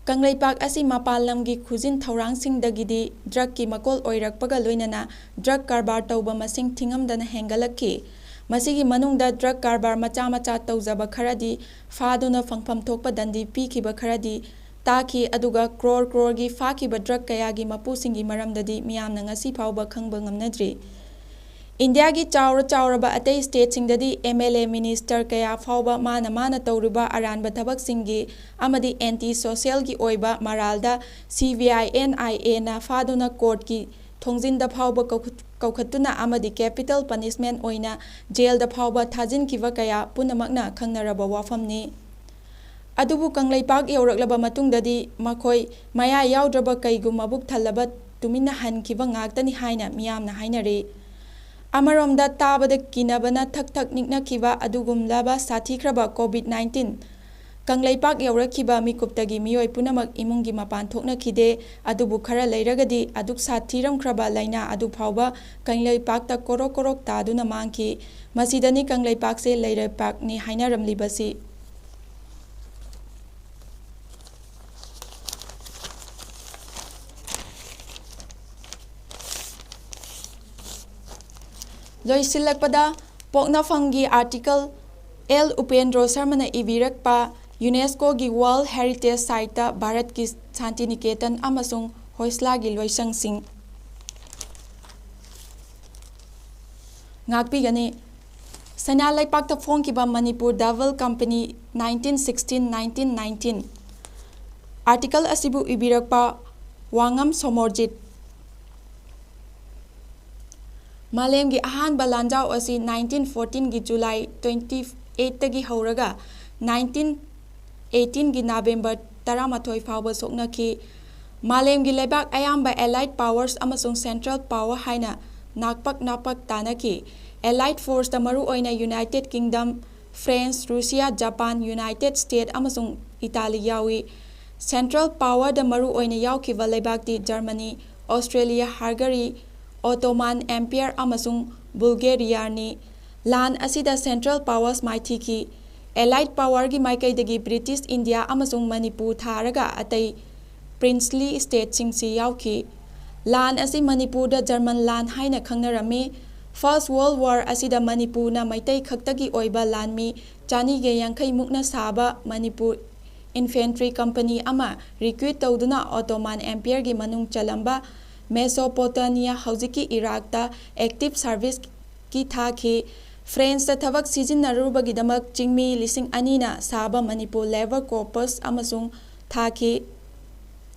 ꯀꯪꯂꯩꯄꯥꯛ ꯑꯁꯤ ꯃꯄꯥꯟ ꯂꯝꯒꯤ ꯈꯨꯖꯤꯟ ꯊꯧꯔꯥꯡꯁꯤꯡꯗꯒꯤꯗꯤ ꯗ꯭ꯔꯒꯀꯤ ꯃꯀꯣꯜ ꯑꯣꯏꯔꯛꯄꯒ ꯂꯣꯏꯅꯅ ꯗ꯭ꯔꯒ ꯀꯔꯕꯥꯔ ꯇꯧꯕ ꯃꯁꯤꯡ ꯊꯤꯉꯝꯗꯅ ꯍꯦꯟꯒꯠꯂꯛꯈꯤ꯫ ꯃꯁꯤꯒꯤ ꯃꯅꯨꯡꯗ ꯗ꯭ꯔꯒ ꯀꯔꯕꯥꯔ ꯃꯆꯥ ꯃꯆꯥ ꯇꯧꯖꯕ ꯈꯔꯗꯤ ꯐꯥꯗꯨꯅ ꯐꯪꯐꯝ ꯊꯣꯛꯄ ꯗꯟꯗꯤ ꯄꯤꯈꯤꯕ ꯈꯔꯗꯤ ꯇꯥꯈꯤ, ꯑꯗꯨꯒ ꯀ꯭ꯔꯣꯔ ꯀ꯭ꯔꯣꯔꯒꯤ ꯐꯥꯈꯤꯕ ꯗ꯭ꯔꯒ ꯀꯌꯥꯒꯤ ꯃꯄꯨꯁꯤꯡꯒꯤ ꯃꯔꯝꯗꯗꯤ ꯃꯤꯌꯥꯝꯅ ꯉꯁꯤ ꯐꯥꯎꯕ ꯈꯪꯕ ꯉꯝꯅꯗ꯭ꯔꯤ꯫ ꯏꯟꯗꯤꯌꯥꯒꯤ ꯆꯥꯎꯔ ꯆꯥꯎꯔꯕ ꯑꯇꯩ ꯁ꯭ꯇꯦꯠꯁꯤꯡꯗꯗꯤ ꯑꯦꯝ ꯑꯦꯜ ꯑꯦ, ꯃꯤꯅꯤꯁꯇꯔ ꯀꯌꯥ ꯐꯥꯎꯕ ꯃꯥꯅ ꯃꯥꯅ ꯇꯧꯔꯤꯕ ꯑꯔꯥꯟꯕ ꯊꯕꯛꯁꯤꯡꯒꯤ ꯑꯃꯗꯤ ꯑꯦꯟꯇꯤ ꯁꯣꯁꯤꯌꯦꯜꯒꯤ ꯑꯣꯏꯕ ꯃꯔꯥꯜꯗ ꯁꯤ ꯕꯤ ꯑꯥꯏ, ꯑꯦꯟ ꯑꯥꯏ ꯑꯦꯅ ꯐꯥꯗꯨꯅ ꯀꯣꯔꯠꯀꯤ ꯊꯣꯡꯖꯤꯟꯗ ꯐꯥꯎꯕ ꯀꯧꯈꯠ-, ꯀꯧꯈꯠꯇꯨꯅ ꯑꯃꯗꯤ ꯀꯦꯄꯤꯇꯦꯜ ꯄꯅꯤꯁꯃꯦꯟꯠ ꯑꯣꯏꯅ ꯖꯦꯜꯗ ꯐꯥꯎꯕ ꯊꯥꯖꯤꯟꯈꯤꯕ ꯀꯌꯥ ꯄꯨꯝꯅꯃꯛꯅ ꯈꯪꯅꯔꯕ ꯋꯥꯐꯝꯅꯤ꯫ ꯑꯗꯨꯕꯨ ꯀꯪꯂꯩꯄꯥꯛ ꯌꯧꯔꯛꯂꯕ ꯃꯇꯨꯡꯗꯗꯤ ꯃꯈꯣꯏ ꯃꯌꯥ ꯌꯥꯎꯗ꯭ꯔꯕ ꯀꯩꯒꯨꯝ ꯃꯕꯨꯛ ꯊꯜꯂꯕ ꯇꯨꯃꯤꯟꯅ ꯍꯟꯈꯤꯕ ꯉꯥꯛꯇꯅꯤ ꯍꯥꯏꯅ ꯃꯤꯌꯥꯝꯅ ꯍꯥꯏꯅꯔꯤ꯫ ꯑꯃꯔꯣꯝꯗ ꯇꯥꯕꯗ ꯀꯤꯅꯕꯅ ꯊꯛ ꯊꯛ ꯅꯤꯛꯅꯈꯤꯕ ꯑꯗꯨꯒꯨꯝꯂꯕ ꯁꯥꯊꯤꯈ꯭ꯔꯕ ꯀꯣꯚꯤꯗ ꯅꯥꯏꯟꯇꯤꯟ ꯀꯪꯂꯩꯄꯥꯛ ꯌꯧꯔꯛꯈꯤꯕ ꯃꯤꯀꯨꯞꯇꯒꯤ ꯃꯤꯑꯣꯏ ꯄꯨꯝꯅꯃꯛ ꯏꯃꯨꯡꯒꯤ ꯃꯄꯥꯟ ꯊꯣꯛꯅꯈꯤꯗꯦ꯫ ꯑꯗꯨꯕꯨ ꯈꯔ ꯂꯩꯔꯒꯗꯤ ꯑꯗꯨꯛ ꯁꯥꯊꯤꯔꯝꯈ꯭ꯔꯕ ꯂꯥꯏꯅꯥ ꯑꯗꯨ ꯐꯥꯎꯕ ꯀꯪꯂꯩꯄꯥꯛꯇ ꯀꯣꯔꯣꯛ ꯀꯣꯔꯣꯛ ꯇꯥꯗꯨꯅ ꯃꯥꯡꯈꯤ꯫ ꯃꯁꯤꯗꯅꯤ ꯀꯪꯂꯩꯄꯥꯛꯁꯦ ꯂꯩꯔꯩꯄꯥꯛꯅꯤ ꯍꯥꯏꯅꯔꯝꯂꯤꯕꯁꯤ꯫ ꯂꯣꯏꯁꯤꯜꯂꯛꯄꯗ, ꯄꯣꯛꯅꯐꯝꯒꯤ ꯑꯥꯔꯇꯤꯀꯜ ꯑꯦꯜ ꯎꯄꯦꯟꯗ꯭ꯔꯣ ꯁꯔꯃꯅ ꯏꯕꯤꯔꯛꯄ ꯌꯨꯅꯦꯁꯀꯣꯒꯤ ꯋꯥꯔꯜꯗ ꯍꯦꯔꯤꯇꯦꯖ ꯁꯥꯏꯠꯇ ꯚꯥꯔꯠꯀꯤ ꯁꯥꯟꯇꯤꯅꯤꯀꯦꯇꯟ ꯑꯃꯁꯨꯡ ꯍꯣꯏꯁꯂꯥꯒꯤ ꯂꯣꯏꯁꯪꯁꯤꯡ ꯉꯥꯛꯄꯤꯒꯅꯤ꯫ ꯁꯅꯥ ꯂꯩꯄꯥꯛꯇ ꯐꯣꯡꯈꯤꯕ Manipur double company, nineteen sixteen, nineteen nineteen꯫ Article ꯑꯁꯤꯕꯨ ꯏꯕꯤꯔꯛꯄ ꯋꯥꯉꯝ ꯁꯣꯃꯣꯔꯖꯤꯠ꯫ ꯃꯥꯂꯦꯝꯒꯤ ꯑꯍꯥꯟꯕ ꯂꯥꯟꯖꯥꯎ ꯑꯁꯤ nineteen fourteen ꯒꯤ July twenty eight ꯇꯒꯤ ꯍꯧꯔꯒ nineteen eighteen ꯒꯤ November ꯇꯔꯥꯃꯥꯊꯣꯏ ꯐꯥꯎꯕ ꯁꯣꯛꯅꯈꯤ꯫ ꯃꯥꯂꯦꯝꯒꯤ ꯂꯩꯕꯥꯛ ꯑꯌꯥꯝꯕ Allied Powers ꯑꯃꯁꯨꯡ Central Power ꯍꯥꯏꯅ ꯅꯥꯛꯄꯛ ꯅꯥꯛꯄꯛ ꯇꯥꯅꯈꯤ꯫ Allied Force ꯇ ꯃꯔꯨꯑꯣꯏꯅ United Kingdom, France, Russia, Japan, united state ꯑꯃꯁꯨꯡ ꯏꯇꯥꯂꯤ ꯌꯥꯎꯏ꯫ ꯁꯦꯟꯇ꯭ꯔꯦꯜ ꯄꯥꯋꯔꯗ ꯃꯔꯨ ꯑꯣꯏꯅ ꯌꯥꯎꯈꯤꯕ ꯂꯩꯕꯥꯛꯇꯤ Germany, Austria, Hungary, Ottoman empire ꯑꯃꯁꯨꯡ ꯕꯨꯜꯒꯦꯔꯤꯌꯥꯅꯤ꯫ ꯂꯥꯟ ꯑꯁꯤꯗ ꯁꯦꯟꯇ꯭ꯔꯦꯜ ꯄꯥꯋꯔꯁ ꯃꯥꯏꯊꯤꯈꯤ꯫ ꯑꯦꯂꯥꯏꯠ ꯄꯥꯋꯔꯒꯤ ꯃꯥꯏꯀꯩꯗꯒꯤ ꯕ꯭ꯔꯤꯇꯤꯁ ꯏꯟꯗꯤꯌꯥ ꯑꯃꯁꯨꯡ ꯃꯅꯤꯄꯨꯔ ꯊꯥꯔꯒ ꯑꯇꯩ ꯄ꯭ꯔꯤꯟꯁꯂꯤ ꯁ꯭ꯇꯦꯠꯁꯤꯡꯁꯤ ꯌꯥꯎꯈꯤ꯫ ꯂꯥꯟ ꯑꯁꯤ ꯃꯅꯤꯄꯨꯔꯗ ꯖꯔꯃꯟ ꯂꯥꯟ ꯍꯥꯏꯅ ꯈꯪꯅꯔꯝꯃꯤ꯫ ꯐꯥꯔꯁ ꯋꯥꯔꯜꯗ ꯋꯥꯔ ꯑꯁꯤꯗ ꯃꯅꯤꯄꯨꯔꯅ ꯃꯩꯇꯩ ꯈꯛꯇꯒꯤ ꯑꯣꯏꯕ ꯂꯥꯟꯃꯤ ꯆꯅꯤꯒ ꯌꯥꯡꯈꯩ ꯃꯨꯛꯅ ꯁꯥꯕ ꯃꯅꯤꯄꯨꯔ ꯏꯟꯐꯦꯟꯇ꯭ꯔꯤ ꯀꯝꯄꯅꯤ ꯑꯃ ꯔꯤꯀ꯭ꯔꯨꯏꯠ ꯇꯧꯗꯨꯅ ꯑꯣꯇꯣꯃꯥꯟ ꯑꯦꯝꯄꯤꯌꯔꯒꯤ ꯃꯅꯨꯡ ꯆꯜꯂꯝꯕ ꯃꯦꯁꯣꯄꯣꯇꯥꯃꯤꯌꯥ, ꯍꯧꯖꯤꯛꯀꯤ ꯏꯔꯥꯛꯇ ꯑꯦꯛꯇꯤꯚ ꯁꯥꯔꯚꯤꯁꯀꯤ ꯊꯥꯈꯤ꯫ ꯐ꯭ꯔꯦꯟꯁꯇ ꯊꯕꯛ ꯁꯤꯖꯤꯟꯅꯔꯨꯕꯒꯤꯗꯃꯛ ꯆꯤꯡꯃꯤ ꯂꯤꯁꯤꯡ ꯑꯅꯤꯅ ꯁꯥꯕ ꯃꯅꯤꯄꯨꯔ ꯂꯦꯕꯔ ꯀꯣꯔꯄꯁ ꯑꯃꯁꯨꯡ ꯊꯥꯈꯤ꯫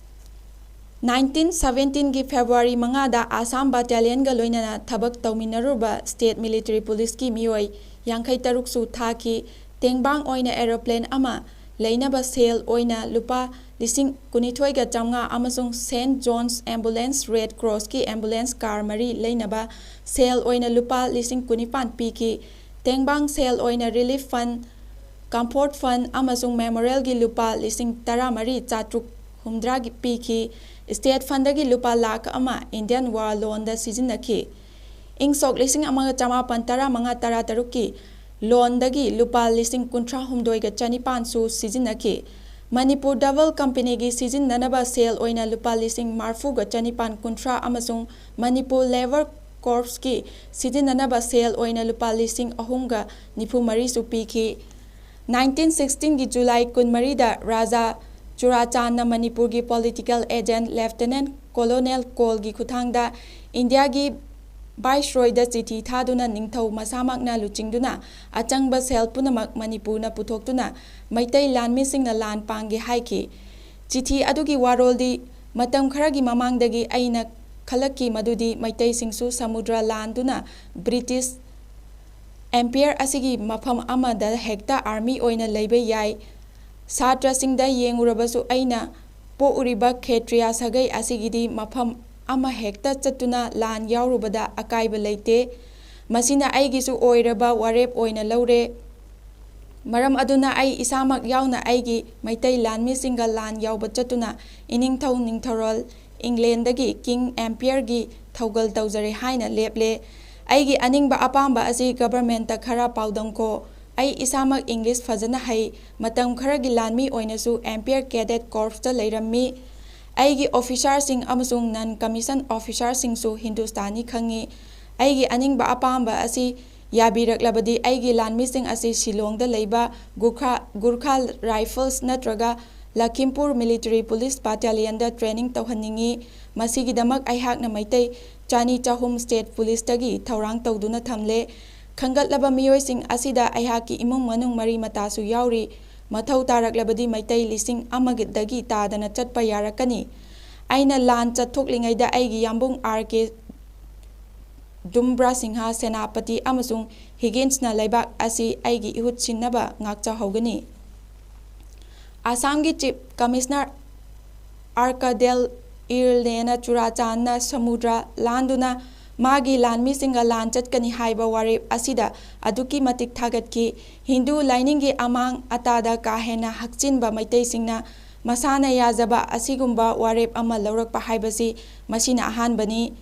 ꯅꯥꯏꯟꯇꯤꯟ ꯁꯕꯦꯟꯇꯤꯟꯒꯤ ꯐꯦꯕ꯭ꯔꯨꯋꯥꯔꯤ ꯃꯉꯥꯗ ꯑꯁꯥꯝ ꯕꯥꯇꯥꯂꯤꯌꯟꯒ ꯂꯣꯏꯅꯅ ꯊꯕꯛ ꯇꯧꯃꯤꯟꯅꯔꯨꯕ ꯁ꯭ꯇꯦꯠ ꯃꯤꯂꯤꯇꯔꯤ ꯄꯨꯂꯤꯁꯀꯤ ꯃꯤꯑꯣꯏ ꯌꯥꯡꯈꯩ ꯇꯔꯨꯛꯁꯨ ꯊꯥꯈꯤ꯫ ꯇꯦꯡꯕꯥꯡ ꯑꯣꯏꯅ ꯑꯦꯔꯣꯄ꯭ꯂꯦꯟ ꯑꯃ ꯂꯩꯅꯕ ꯁꯦꯜ ꯑꯣꯏꯅ ꯂꯨꯄꯥ ꯂꯤꯁꯤꯡ ꯀꯨꯟꯅꯤꯊꯣꯏꯒ ꯆꯥꯝꯃꯉꯥ ꯑꯃꯁꯨꯡ ꯁꯦꯟꯠ ꯖꯣꯟꯁ ꯑꯦꯝꯕꯨꯂꯦꯟꯁ ꯔꯦꯗ ꯀ꯭ꯔꯣꯁꯀꯤ ꯑꯦꯝꯕꯨꯂꯦꯟꯁ ꯀꯥꯔ ꯃꯔꯤ ꯂꯩꯅꯕ ꯁꯦꯜ ꯑꯣꯏꯅ ꯂꯨꯄꯥ ꯂꯤꯁꯤꯡ ꯀꯨꯟꯅꯤꯄꯥꯟ ꯄꯤꯈꯤ꯫ ꯇꯦꯡꯕꯥꯡ ꯁꯦꯜ ꯑꯣꯏꯅ ꯔꯤꯂꯤꯐ ꯐꯟ, ꯀꯝꯐꯣꯔꯠ ꯐꯟ ꯑꯃꯁꯨꯡ ꯃꯦꯃꯣꯔꯤꯌꯦꯜꯒꯤ ꯂꯨꯄꯥ ꯂꯤꯁꯤꯡ ꯇꯔꯥꯃꯔꯤ ꯆꯥꯇ꯭ꯔꯨꯛ ꯍꯨꯝꯗ꯭ꯔꯥꯒꯤ ꯄꯤꯈꯤ꯫ ꯁ꯭ꯇꯦꯠ ꯐꯟꯗꯒꯤ ꯂꯨꯄꯥ ꯂꯥꯈ ꯑꯃ ꯏꯟꯗꯤꯌꯟ ꯋꯥꯔ ꯂꯣꯟꯗ ꯁꯤꯖꯤꯟꯅꯈꯤ꯫ ꯏꯪ ꯁꯣꯛ ꯂꯤꯁꯤꯡ ꯑꯃꯒ ꯆꯃꯥꯄꯟ ꯇꯔꯥꯃꯉꯥ ꯇꯔꯥꯇꯔꯨꯛꯀꯤ ꯂꯣꯟꯗꯒꯤ ꯂꯨꯄꯥ ꯂꯤꯁꯤꯡ ꯀꯨꯟꯊ꯭ꯔꯥ ꯍꯨꯝꯗꯣꯏꯒ ꯆꯅꯤꯄꯥꯟꯁꯨ ꯁꯤꯖꯤꯟꯅꯈꯤ꯫ ꯃꯅꯤꯄꯨꯔ ꯗꯕꯜ ꯀꯝꯄꯅꯤꯒꯤ ꯁꯤꯖꯤꯟꯅꯅꯕ ꯁꯦꯜ ꯑꯣꯏꯅ ꯂꯨꯄꯥ ꯂꯤꯁꯤꯡ ꯃꯔꯐꯨꯒ ꯆꯅꯤꯄꯥꯟ ꯀꯨꯟꯊ꯭ꯔꯥ ꯑꯃꯁꯨꯡ ꯃꯅꯤꯄꯨꯔ ꯂꯦꯕꯔ ꯀꯣꯔꯞꯁꯀꯤ ꯁꯤꯖꯤꯟꯅꯅꯕ ꯁꯦꯜ ꯑꯣꯏꯅ ꯂꯨꯄꯥ ꯂꯤꯁꯤꯡ ꯑꯍꯨꯝꯒ ꯅꯤꯐꯨ ꯃꯔꯤꯁꯨ ꯄꯤꯈꯤ꯫ ꯅꯥꯏꯟꯇꯤꯟ ꯁꯤꯛꯁꯇꯤꯟꯒꯤ ꯖꯨꯂꯥꯏ ꯀꯨꯟꯃꯔꯤꯗ ꯔꯥꯖꯥ ꯆꯨꯔꯥꯆꯥꯟꯅ ꯃꯅꯤꯄꯨꯔꯒꯤ ꯄꯣꯂꯤꯇꯤꯀꯦꯜ ꯑꯦꯖꯦꯟꯠ ꯂꯦꯐꯇꯦꯅꯦꯟꯠ ꯀꯣꯂꯣꯅꯦꯜ ꯀꯣꯜꯒꯤ ꯈꯨꯠꯊꯥꯡꯗ ꯏꯟꯗꯤꯌꯥꯒꯤ ꯚꯥꯏꯁꯔꯣꯏꯗ ꯆꯤꯊꯤ ꯊꯥꯗꯨꯅ ꯅꯤꯡꯊꯧ ꯃꯁꯥꯃꯛꯅ ꯂꯨꯆꯤꯡꯗꯨꯅ ꯑꯆꯪꯕ ꯁꯦꯜ ꯄꯨꯝꯅꯃꯛ ꯃꯅꯤꯄꯨꯔꯅ ꯄꯨꯊꯣꯛꯇꯨꯅ ꯃꯩꯇꯩ ꯂꯥꯟꯃꯤꯁꯤꯡꯅ ꯂꯥꯟ ꯄꯥꯡꯒꯦ ꯍꯥꯏꯈꯤ꯫ ꯆꯤꯊꯤ ꯑꯗꯨꯒꯤ ꯋꯥꯔꯣꯜꯗꯤ ꯃꯇꯝ ꯈꯔꯒꯤ ꯃꯃꯥꯡꯗꯒꯤ ꯑꯩꯅ ꯈꯜꯂꯛꯈꯤ ꯃꯗꯨꯗꯤ ꯃꯩꯇꯩꯁꯤꯡꯁꯨ ꯁꯃꯨꯗ꯭ꯔ ꯂꯥꯟꯗꯨꯅ ꯕ꯭ꯔꯤꯇꯤꯁ ꯑꯦꯝꯄꯤꯌꯔ ꯑꯁꯤꯒꯤ ꯃꯐꯝ ꯑꯃꯗ ꯍꯦꯛꯇ ꯑꯥꯔꯃꯤ ꯑꯣꯏꯅ ꯂꯩꯕ ꯌꯥꯏ꯫ ꯁꯥꯇ꯭ꯔꯁꯤꯡꯗ ꯌꯦꯡꯂꯨꯔꯕꯁꯨ ꯑꯩꯅ ꯄꯣꯛꯎꯔꯤꯕ ꯈꯦꯇ꯭ꯔꯤꯌꯥ ꯁꯥꯒꯩ ꯑꯁꯤꯒꯤꯗꯤ ꯃꯐꯝ ꯑꯃ ꯍꯦꯛꯇ ꯆꯠꯇꯨꯅ ꯂꯥꯟ ꯌꯥꯎꯔꯨꯕꯗ ꯑꯀꯥꯏꯕ ꯂꯩꯇꯦ꯫ ꯃꯁꯤꯅ ꯑꯩꯒꯤꯁꯨ ꯑꯣꯏꯔꯕ ꯋꯥꯔꯦꯞ ꯑꯣꯏꯅ ꯂꯧꯔꯦ꯫ ꯃꯔꯝ ꯑꯗꯨꯅ ꯑꯩ ꯏꯁꯥꯃꯛ ꯌꯥꯎꯅ ꯑꯩꯒꯤ ꯃꯩꯇꯩ ꯂꯥꯟꯃꯤꯁꯤꯡꯒ ꯂꯥꯟ ꯌꯥꯎꯕ ꯆꯠꯇꯨꯅ ꯏꯅꯤꯡꯊꯧ ꯅꯤꯡꯊꯧꯔꯣꯜ ꯏꯪꯂꯦꯟꯗꯒꯤ ꯀꯤꯡ ꯑꯦꯝꯄꯤꯌꯔꯒꯤ ꯊꯧꯒꯜ ꯇꯧꯖꯔꯦ ꯍꯥꯏꯅ ꯂꯦꯞꯂꯦ꯫ ꯑꯩꯒꯤ ꯑꯅꯤꯡꯕ ꯑꯄꯥꯝꯕ ꯑꯁꯤ ꯒꯕꯔꯃꯦꯟꯇ ꯈꯔ ꯄꯥꯎꯗꯝꯈꯣ꯫ ꯑꯩ ꯏꯁꯥꯃꯛ ꯏꯪꯂꯤꯁ ꯐꯖꯅ ꯍꯩ꯫ ꯃꯇꯝ ꯈꯔꯒꯤ ꯂꯥꯟꯃꯤ ꯑꯣꯏꯅꯁꯨ ꯑꯦꯝꯄꯤꯌꯔ ꯀꯦꯗꯦꯠ ꯀꯣꯔꯞꯁꯇ ꯂꯩꯔꯝꯃꯤ꯫ ꯑꯩꯒꯤ ꯑꯣꯐꯤꯁꯥꯔꯁꯤꯡ ꯑꯃꯁꯨꯡ ꯅꯟ ꯀꯃꯤꯁꯟ ꯑꯣꯐꯤꯁꯥꯔꯁꯤꯡꯁꯨ ꯍꯤꯟꯗꯨꯁꯇꯥꯅꯤ ꯈꯪꯏ꯫ ꯑꯩꯒꯤ ꯑꯅꯤꯡꯕ ꯑꯄꯥꯝꯕ ꯑꯁꯤ ꯌꯥꯕꯤꯔꯛꯂꯕꯗꯤ ꯑꯩꯒꯤ ꯂꯥꯟꯃꯤꯁꯤꯡ ꯑꯁꯤ ꯁꯤꯂꯣꯡꯗ ꯂꯩꯕ ꯒꯨꯔꯈꯥ ꯒꯨꯔꯈꯥ ꯔꯥꯏꯐꯜꯁ ꯅꯠꯇ꯭ꯔꯒ ꯂꯈꯤꯝꯄꯨꯔ ꯃꯤꯂꯤꯇꯔꯤ ꯄꯨꯂꯤꯁ ꯕꯥꯇꯥꯂꯤꯌꯟꯗ ꯇ꯭ꯔꯦꯅꯤꯡ ꯇꯧꯍꯟꯅꯤꯡꯏ꯫ ꯃꯁꯤꯒꯤꯗꯃꯛ ꯑꯩꯍꯥꯛꯅ ꯃꯩꯇꯩ ꯆꯅꯤ ꯆꯍꯨꯝ ꯁ꯭ꯇꯦꯠ ꯄꯨꯂꯤꯁꯇꯒꯤ ꯊꯧꯔꯥꯡ ꯇꯧꯗꯨꯅ ꯊꯝꯂꯦ꯫ ꯈꯟꯒꯠꯂꯕ ꯃꯤꯑꯣꯏꯁꯤꯡ ꯑꯁꯤꯗ ꯑꯩꯍꯥꯛꯀꯤ ꯏꯃꯨꯡ ꯃꯅꯨꯡ ꯃꯔꯤ ꯃꯇꯥꯁꯨ ꯌꯥꯎꯔꯤ꯫ ꯃꯊꯧ ꯇꯥꯔꯛꯂꯕꯗꯤ ꯃꯩꯇꯩ ꯂꯤꯁꯤꯡ ꯑꯃꯗꯒꯤ ꯇꯥꯗꯅ ꯆꯠꯄ ꯌꯥꯔꯛꯀꯅꯤ꯫ ꯑꯩꯅ ꯂꯥꯟ ꯆꯠꯊꯣꯛꯂꯤꯉꯩꯗ ꯑꯩꯒꯤ ꯌꯥꯝꯕꯨꯡ ꯑꯥꯔ ꯀꯦ ꯗꯨꯝꯕ꯭ꯔꯥ ꯁꯤꯡꯍ, ꯁꯦꯅꯥꯄꯇꯤ ꯑꯃꯁꯨꯡ ꯍꯤꯒꯤꯟꯁꯅ ꯂꯩꯕꯥꯛ ꯑꯁꯤ ꯑꯩꯒꯤ ꯏꯍꯨꯠ ꯁꯤꯟꯅꯕ ꯉꯥꯛꯆꯍꯧꯒꯅꯤ꯫ ꯑꯁꯥꯝꯒꯤ ꯆꯤꯐ ꯀꯃꯤꯁꯅꯔ ꯑꯥꯔꯀꯥꯗꯦꯜ ꯏꯔꯂꯦꯅ ꯆꯨꯔꯥꯆꯥꯟꯗ ꯁꯃꯨꯗ꯭ꯔ ꯂꯥꯟꯗꯨꯅ ꯃꯥꯒꯤ ꯂꯥꯟꯃꯤꯁꯤꯡꯒ ꯂꯥꯟ ꯆꯠꯀꯅꯤ ꯍꯥꯏꯕ ꯋꯥꯔꯦꯞ ꯑꯁꯤꯗ ꯑꯗꯨꯛꯀꯤ ꯃꯇꯤꯛ ꯊꯥꯒꯠꯈꯤ꯫ ꯍꯤꯟꯗꯨ ꯂꯥꯏꯅꯤꯡꯒꯤ ꯑꯃꯥꯡ ꯑꯇꯥꯗ ꯀꯥ ꯍꯦꯟꯅ ꯍꯛꯆꯤꯟꯕ ꯃꯩꯇꯩꯁꯤꯡꯅ ꯃꯁꯥꯅ ꯌꯥꯖꯕ ꯑꯁꯤꯒꯨꯝꯕ ꯋꯥꯔꯦꯞ ꯑꯃ ꯂꯧꯔꯛꯄ ꯍꯥꯏꯕꯁꯤ ꯃꯁꯤꯅ ꯑꯍꯥꯟꯕꯅꯤ꯫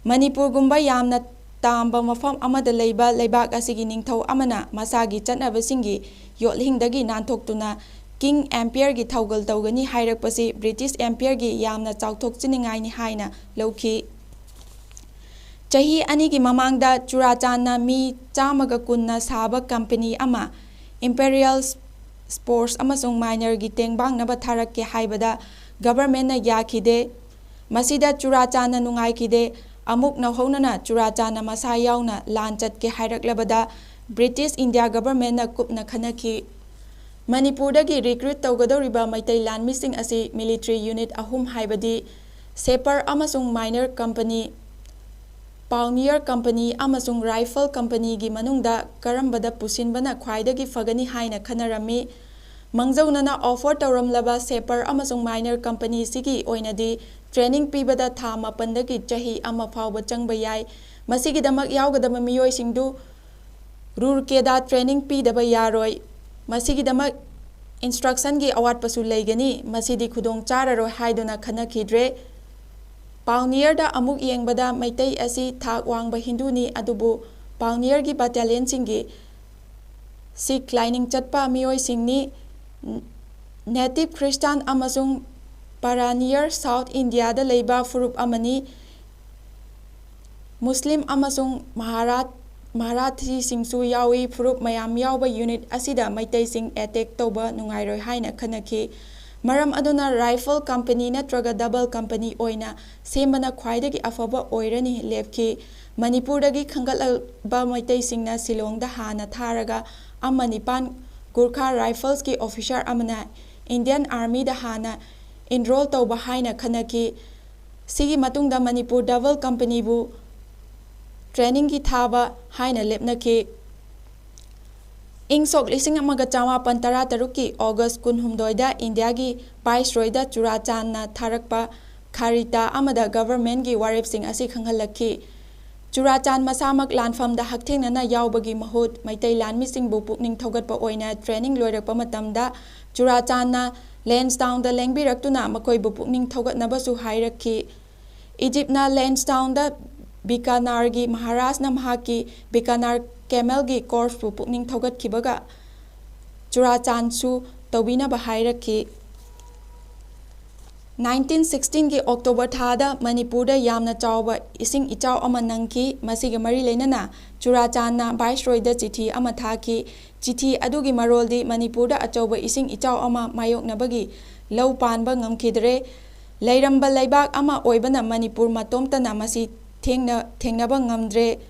ꯃꯅꯤꯄꯨꯔꯒꯨꯝꯕ ꯌꯥꯝꯅ ꯇꯥꯝꯕ ꯃꯐꯝ ꯑꯃꯗ ꯂꯩꯕ ꯂꯩꯕꯥꯛ ꯑꯁꯤꯒꯤ ꯅꯤꯡꯊꯧ ꯑꯃꯅ ꯃꯁꯥꯒꯤ ꯆꯠꯅꯕꯁꯤꯡꯒꯤ ꯌꯣꯠꯂꯤꯡꯗꯒꯤ ꯅꯥꯟꯊꯣꯛꯇꯨꯅ ꯀꯤꯡ ꯑꯦꯝꯄꯤꯌꯔꯒꯤ ꯊꯧꯒꯜ ꯇꯧꯒꯅꯤ ꯍꯥꯏꯔꯛꯄꯁꯤ ꯕ꯭ꯔꯤꯇꯤꯁ ꯑꯦꯝꯄꯤꯌꯔꯒꯤ ꯌꯥꯝꯅ ꯆꯥꯎꯊꯣꯛꯆꯅꯤꯡꯉꯥꯏꯅꯤ ꯍꯥꯏꯅ ꯂꯧꯈꯤ꯫ ꯆꯍꯤ ꯑꯅꯤꯒꯤ ꯃꯃꯥꯡꯗ ꯆꯨꯔꯥꯆꯥꯟꯗꯅ ꯃꯤ ꯆꯥꯝꯃꯒ ꯀꯨꯟꯅ ꯁꯥꯕ ꯀꯝꯄꯦꯅꯤ ꯑꯃ ꯏꯝꯄꯦꯔꯤꯌꯦꯜ ꯁ꯭ꯄꯣꯔꯠꯁ ꯑꯃꯁꯨꯡ ꯃꯥꯏꯅꯔꯒꯤ ꯇꯦꯡꯕꯥꯡꯅꯕ ꯊꯥꯔꯛꯀꯦ ꯍꯥꯏꯕꯗ ꯒꯕꯔꯃꯦꯟꯅ ꯌꯥꯈꯤꯗꯦ꯫ ꯃꯁꯤꯗ ꯆꯨꯔꯥꯆꯥꯟꯗꯅ ꯅꯨꯡꯉꯥꯏꯈꯤꯗꯦ꯫ ꯑꯃꯨꯛ ꯅꯧꯍꯧꯅꯅ ꯆꯨꯔꯥꯆꯥꯟꯗꯅ ꯃꯁꯥ ꯌꯥꯎꯅ ꯂꯥꯟ ꯆꯠꯀꯦ ꯍꯥꯏꯔꯛꯂꯕꯗ ꯕ꯭ꯔꯤꯇꯤꯁ ꯏꯟꯗꯤꯌꯥ ꯒꯕꯔꯃꯦꯟꯅ ꯀꯨꯞꯅ ꯈꯟꯅꯈꯤ꯫ ꯃꯅꯤꯄꯨꯔꯗꯒꯤ ꯔꯤꯀ꯭ꯔꯨꯠ ꯇꯧꯒꯗꯧꯔꯤꯕ ꯃꯩꯇꯩ ꯂꯥꯟꯃꯤꯁꯤꯡ ꯑꯁꯤ ꯃꯤꯂꯤꯇꯔꯤ ꯌꯨꯅꯤꯠ ꯑꯍꯨꯝ ꯍꯥꯏꯕꯗꯤ ꯁꯦꯄꯔ ꯑꯃꯁꯨꯡ ꯃꯥꯏꯅꯔ ꯀꯝꯄꯅꯤ, ꯄꯥꯎꯅꯤꯌꯔ ꯀꯝꯄꯅꯤ ꯑꯃꯁꯨꯡ ꯔꯥꯏꯐꯜ ꯀꯝꯄꯅꯤꯒꯤ ꯃꯅꯨꯡꯗ ꯀꯔꯝꯕꯗ ꯄꯨꯁꯤꯟꯕꯅ ꯈ꯭ꯋꯥꯏꯗꯒꯤ ꯐꯒꯅꯤ ꯍꯥꯏꯅ ꯈꯟꯅꯔꯝꯃꯤ꯫ ꯃꯥꯡꯖꯧꯅꯅ ꯑꯣꯐꯔ ꯇꯧꯔꯝꯂꯕ ꯁꯦꯄꯔ ꯑꯃꯁꯨꯡ ꯃꯥꯏꯅꯔ ꯀꯝꯄꯅꯤꯁꯤꯒꯤ ꯑꯣꯏꯅꯗꯤ ꯇ꯭ꯔꯦꯅꯤꯡ ꯄꯤꯕꯗ ꯊꯥ ꯃꯥꯄꯟꯗꯒꯤ ꯆꯍꯤ ꯑꯃ ꯐꯥꯎꯕ ꯆꯪꯕ ꯌꯥꯏ꯫ ꯃꯁꯤꯒꯤꯗꯃꯛ ꯌꯥꯎꯒꯗꯕ ꯃꯤꯑꯣꯏꯁꯤꯡꯗꯨ ꯔꯨꯔꯀꯦꯗꯥ ꯇ꯭ꯔꯦꯅꯤꯡ ꯄꯤꯗꯕ ꯌꯥꯔꯣꯏ꯫ ꯃꯁꯤꯒꯤꯗꯃꯛ instructionꯒꯤ ꯑꯋꯥꯠꯄꯁꯨ ꯂꯩꯒꯅꯤ꯫ ꯃꯁꯤꯗꯤ ꯈꯨꯗꯣꯡ ꯆꯥꯔꯔꯣꯏ ꯍꯥꯏꯗꯨꯅ ꯈꯟꯅꯈꯤꯗ꯭ꯔꯦ꯫ Pioneerꯗ ꯑꯃꯨꯛ ꯌꯦꯡꯕꯗ ꯃꯩꯇꯩ ꯑꯁꯤ ꯊꯥꯛ ꯋꯥꯡꯕ ꯍꯤꯟꯗꯨꯅꯤ, ꯑꯗꯨꯕꯨ Pioneerꯒꯤ battalionꯁꯤꯡꯒꯤ Sikh ꯂꯥꯏꯅꯤꯡ ꯆꯠꯄ ꯃꯤꯑꯣꯏꯁꯤꯡꯅꯤ꯫ Native Christian ꯑꯃꯁꯨꯡ Pioneer South Indiaꯗ ꯂꯩꯕ ꯐꯨꯔꯨꯞ ꯑꯃꯅꯤ꯫ ꯃꯨꯁꯂꯤꯝ ꯑꯃꯁꯨꯡ ꯃꯍꯥꯔꯥꯠ-, ꯃꯍꯥꯔꯥꯊꯤꯁꯤꯡꯁꯨ ꯌꯥꯎꯏ꯫ ꯐꯨꯔꯨꯞ ꯃꯌꯥꯝ ꯌꯥꯎꯕ unit ꯑꯁꯤꯗ ꯃꯩꯇꯩꯁꯤꯡ attack ꯇꯧꯕ ꯅꯨꯡꯉꯥꯏꯔꯣꯏ ꯍꯥꯏꯅ ꯈꯟꯅꯈꯤ꯫ ꯃꯔꯝ ꯑꯗꯨꯅ rifle company ꯅꯠꯇ꯭ꯔꯒ double company ꯑꯣꯏꯅ ꯁꯦꯝꯕꯅ ꯈ꯭ꯋꯥꯏꯗꯒꯤ ꯑꯐꯕ ꯑꯣꯏꯔꯅꯤ ꯂꯦꯞꯈꯤ꯫ ꯃꯅꯤꯄꯨꯔꯗꯒꯤ ꯈꯟꯒꯠꯂꯕ ꯃꯩꯇꯩꯁꯤꯡꯅ ꯁꯤꯂꯣꯡꯗ ꯍꯥꯟꯅ ꯊꯥꯔꯒ ꯑꯃ ꯅꯤꯄꯥꯟ Gurkha Riflesꯀꯤ officer ꯑꯃꯅ Indian Armyꯗ ꯍꯥꯟꯅ enroll ꯇꯧꯕ ꯍꯥꯏꯅ ꯈꯟꯅꯈꯤ꯫ ꯁꯤꯒꯤ ꯃꯇꯨꯡꯗ ꯃꯅꯤꯄꯨꯔ double companyꯕꯨ trainingꯒꯤ ꯊꯥꯕ ꯍꯥꯏꯅ ꯂꯦꯞꯅꯈꯤ꯫ ꯏꯪ ꯁꯣꯛ ꯂꯤꯁꯤꯡ ꯑꯃꯒ ꯆꯥꯃꯥꯄꯟ ꯇꯔꯥꯇꯔꯨꯛꯀꯤ August ꯀꯨꯟꯍꯨꯝꯗꯣꯏꯗ ꯏꯟꯗꯤꯌꯥꯒꯤ viceroyꯗ ꯆꯨꯔꯥꯆꯥꯟꯅ ꯊꯥꯔꯛꯄ ꯈꯥꯔꯤꯇꯥ ꯑꯃꯗ governmentꯒꯤ ꯋꯥꯔꯦꯞꯁꯤꯡ ꯑꯁꯤ ꯈꯪꯍꯜꯂꯛꯈꯤ꯫ ꯆꯨꯔꯥꯆꯥꯟ ꯃꯁꯥꯃꯛ ꯂꯥꯟꯐꯝꯗ ꯍꯛꯊꯦꯡꯅꯅ ꯌꯥꯎꯕꯒꯤ ꯃꯍꯨꯠ ꯃꯩꯇꯩ ꯂꯥꯟꯃꯤꯁꯤꯡꯕꯨ ꯄꯨꯛꯅꯤꯡ ꯊꯧꯒꯠꯄ ꯑꯣꯏꯅ training ꯂꯣꯏꯔꯛꯄ ꯃꯇꯝꯗ ꯆꯨꯔꯥꯆꯥꯟꯅ Lansdowneꯗ ꯂꯦꯡꯕꯤꯔꯛꯇꯨꯅ ꯃꯈꯣꯏꯕꯨ ꯄꯨꯛꯅꯤꯡ ꯊꯧꯒꯠꯅꯕꯁꯨ ꯍꯥꯏꯔꯛꯈꯤ꯫ ꯏꯖꯤꯞꯅ Lansdowneꯗ ꯕꯤꯀꯥꯅꯥꯔꯒꯤ ꯃꯍꯥꯔꯥꯖꯅ ꯃꯍꯥꯛꯀꯤ ꯕꯤꯀꯥꯅꯥꯔ camelꯒꯤ corpseꯄꯨ ꯄꯨꯛꯅꯤꯡ ꯊꯧꯒꯠꯈꯤꯕꯒ ꯆꯨꯔꯥꯆꯥꯟꯁꯨ ꯇꯧꯕꯤꯅꯕ ꯍꯥꯏꯔꯛꯈꯤ꯫ Nineteen sixteenꯒꯤ October ꯊꯥꯗ ꯃꯅꯤꯄꯨꯔꯗ ꯌꯥꯝꯅ ꯆꯥꯎꯕ ꯏꯁꯤꯡ ꯏꯆꯥꯎ ꯑꯃ ꯅꯪꯈꯤ꯫ ꯃꯁꯤꯒ ꯃꯔꯤ ꯂꯩꯅꯅ ꯆꯨꯔꯥꯆꯥꯟꯅ viceroyꯗ ꯆꯤꯊꯤ ꯑꯃ ꯊꯥꯈꯤ꯫ ꯆꯤꯊꯤ ꯑꯗꯨꯒꯤ ꯃꯔꯣꯜꯗꯤ ꯃꯅꯤꯄꯨꯔꯗ ꯑꯆꯧꯕ ꯏꯁꯤꯡ ꯏꯆꯥꯎ ꯑꯃ ꯃꯥꯌꯣꯛꯅꯕꯒꯤ ꯂꯧ ꯄꯥꯟꯕ ꯉꯝꯈꯤꯗ꯭ꯔꯦ꯫ ꯂꯩꯔꯝꯕ ꯂꯩꯕꯥꯛ ꯑꯃ ꯑꯣꯏꯕꯅ ꯃꯅꯤꯄꯨꯔ ꯃꯇꯣꯝꯇꯅ ꯃꯁꯤ ꯊꯦꯡꯅ-, ꯊꯦꯡꯅꯕ ꯉꯝꯗ꯭ꯔꯦ꯫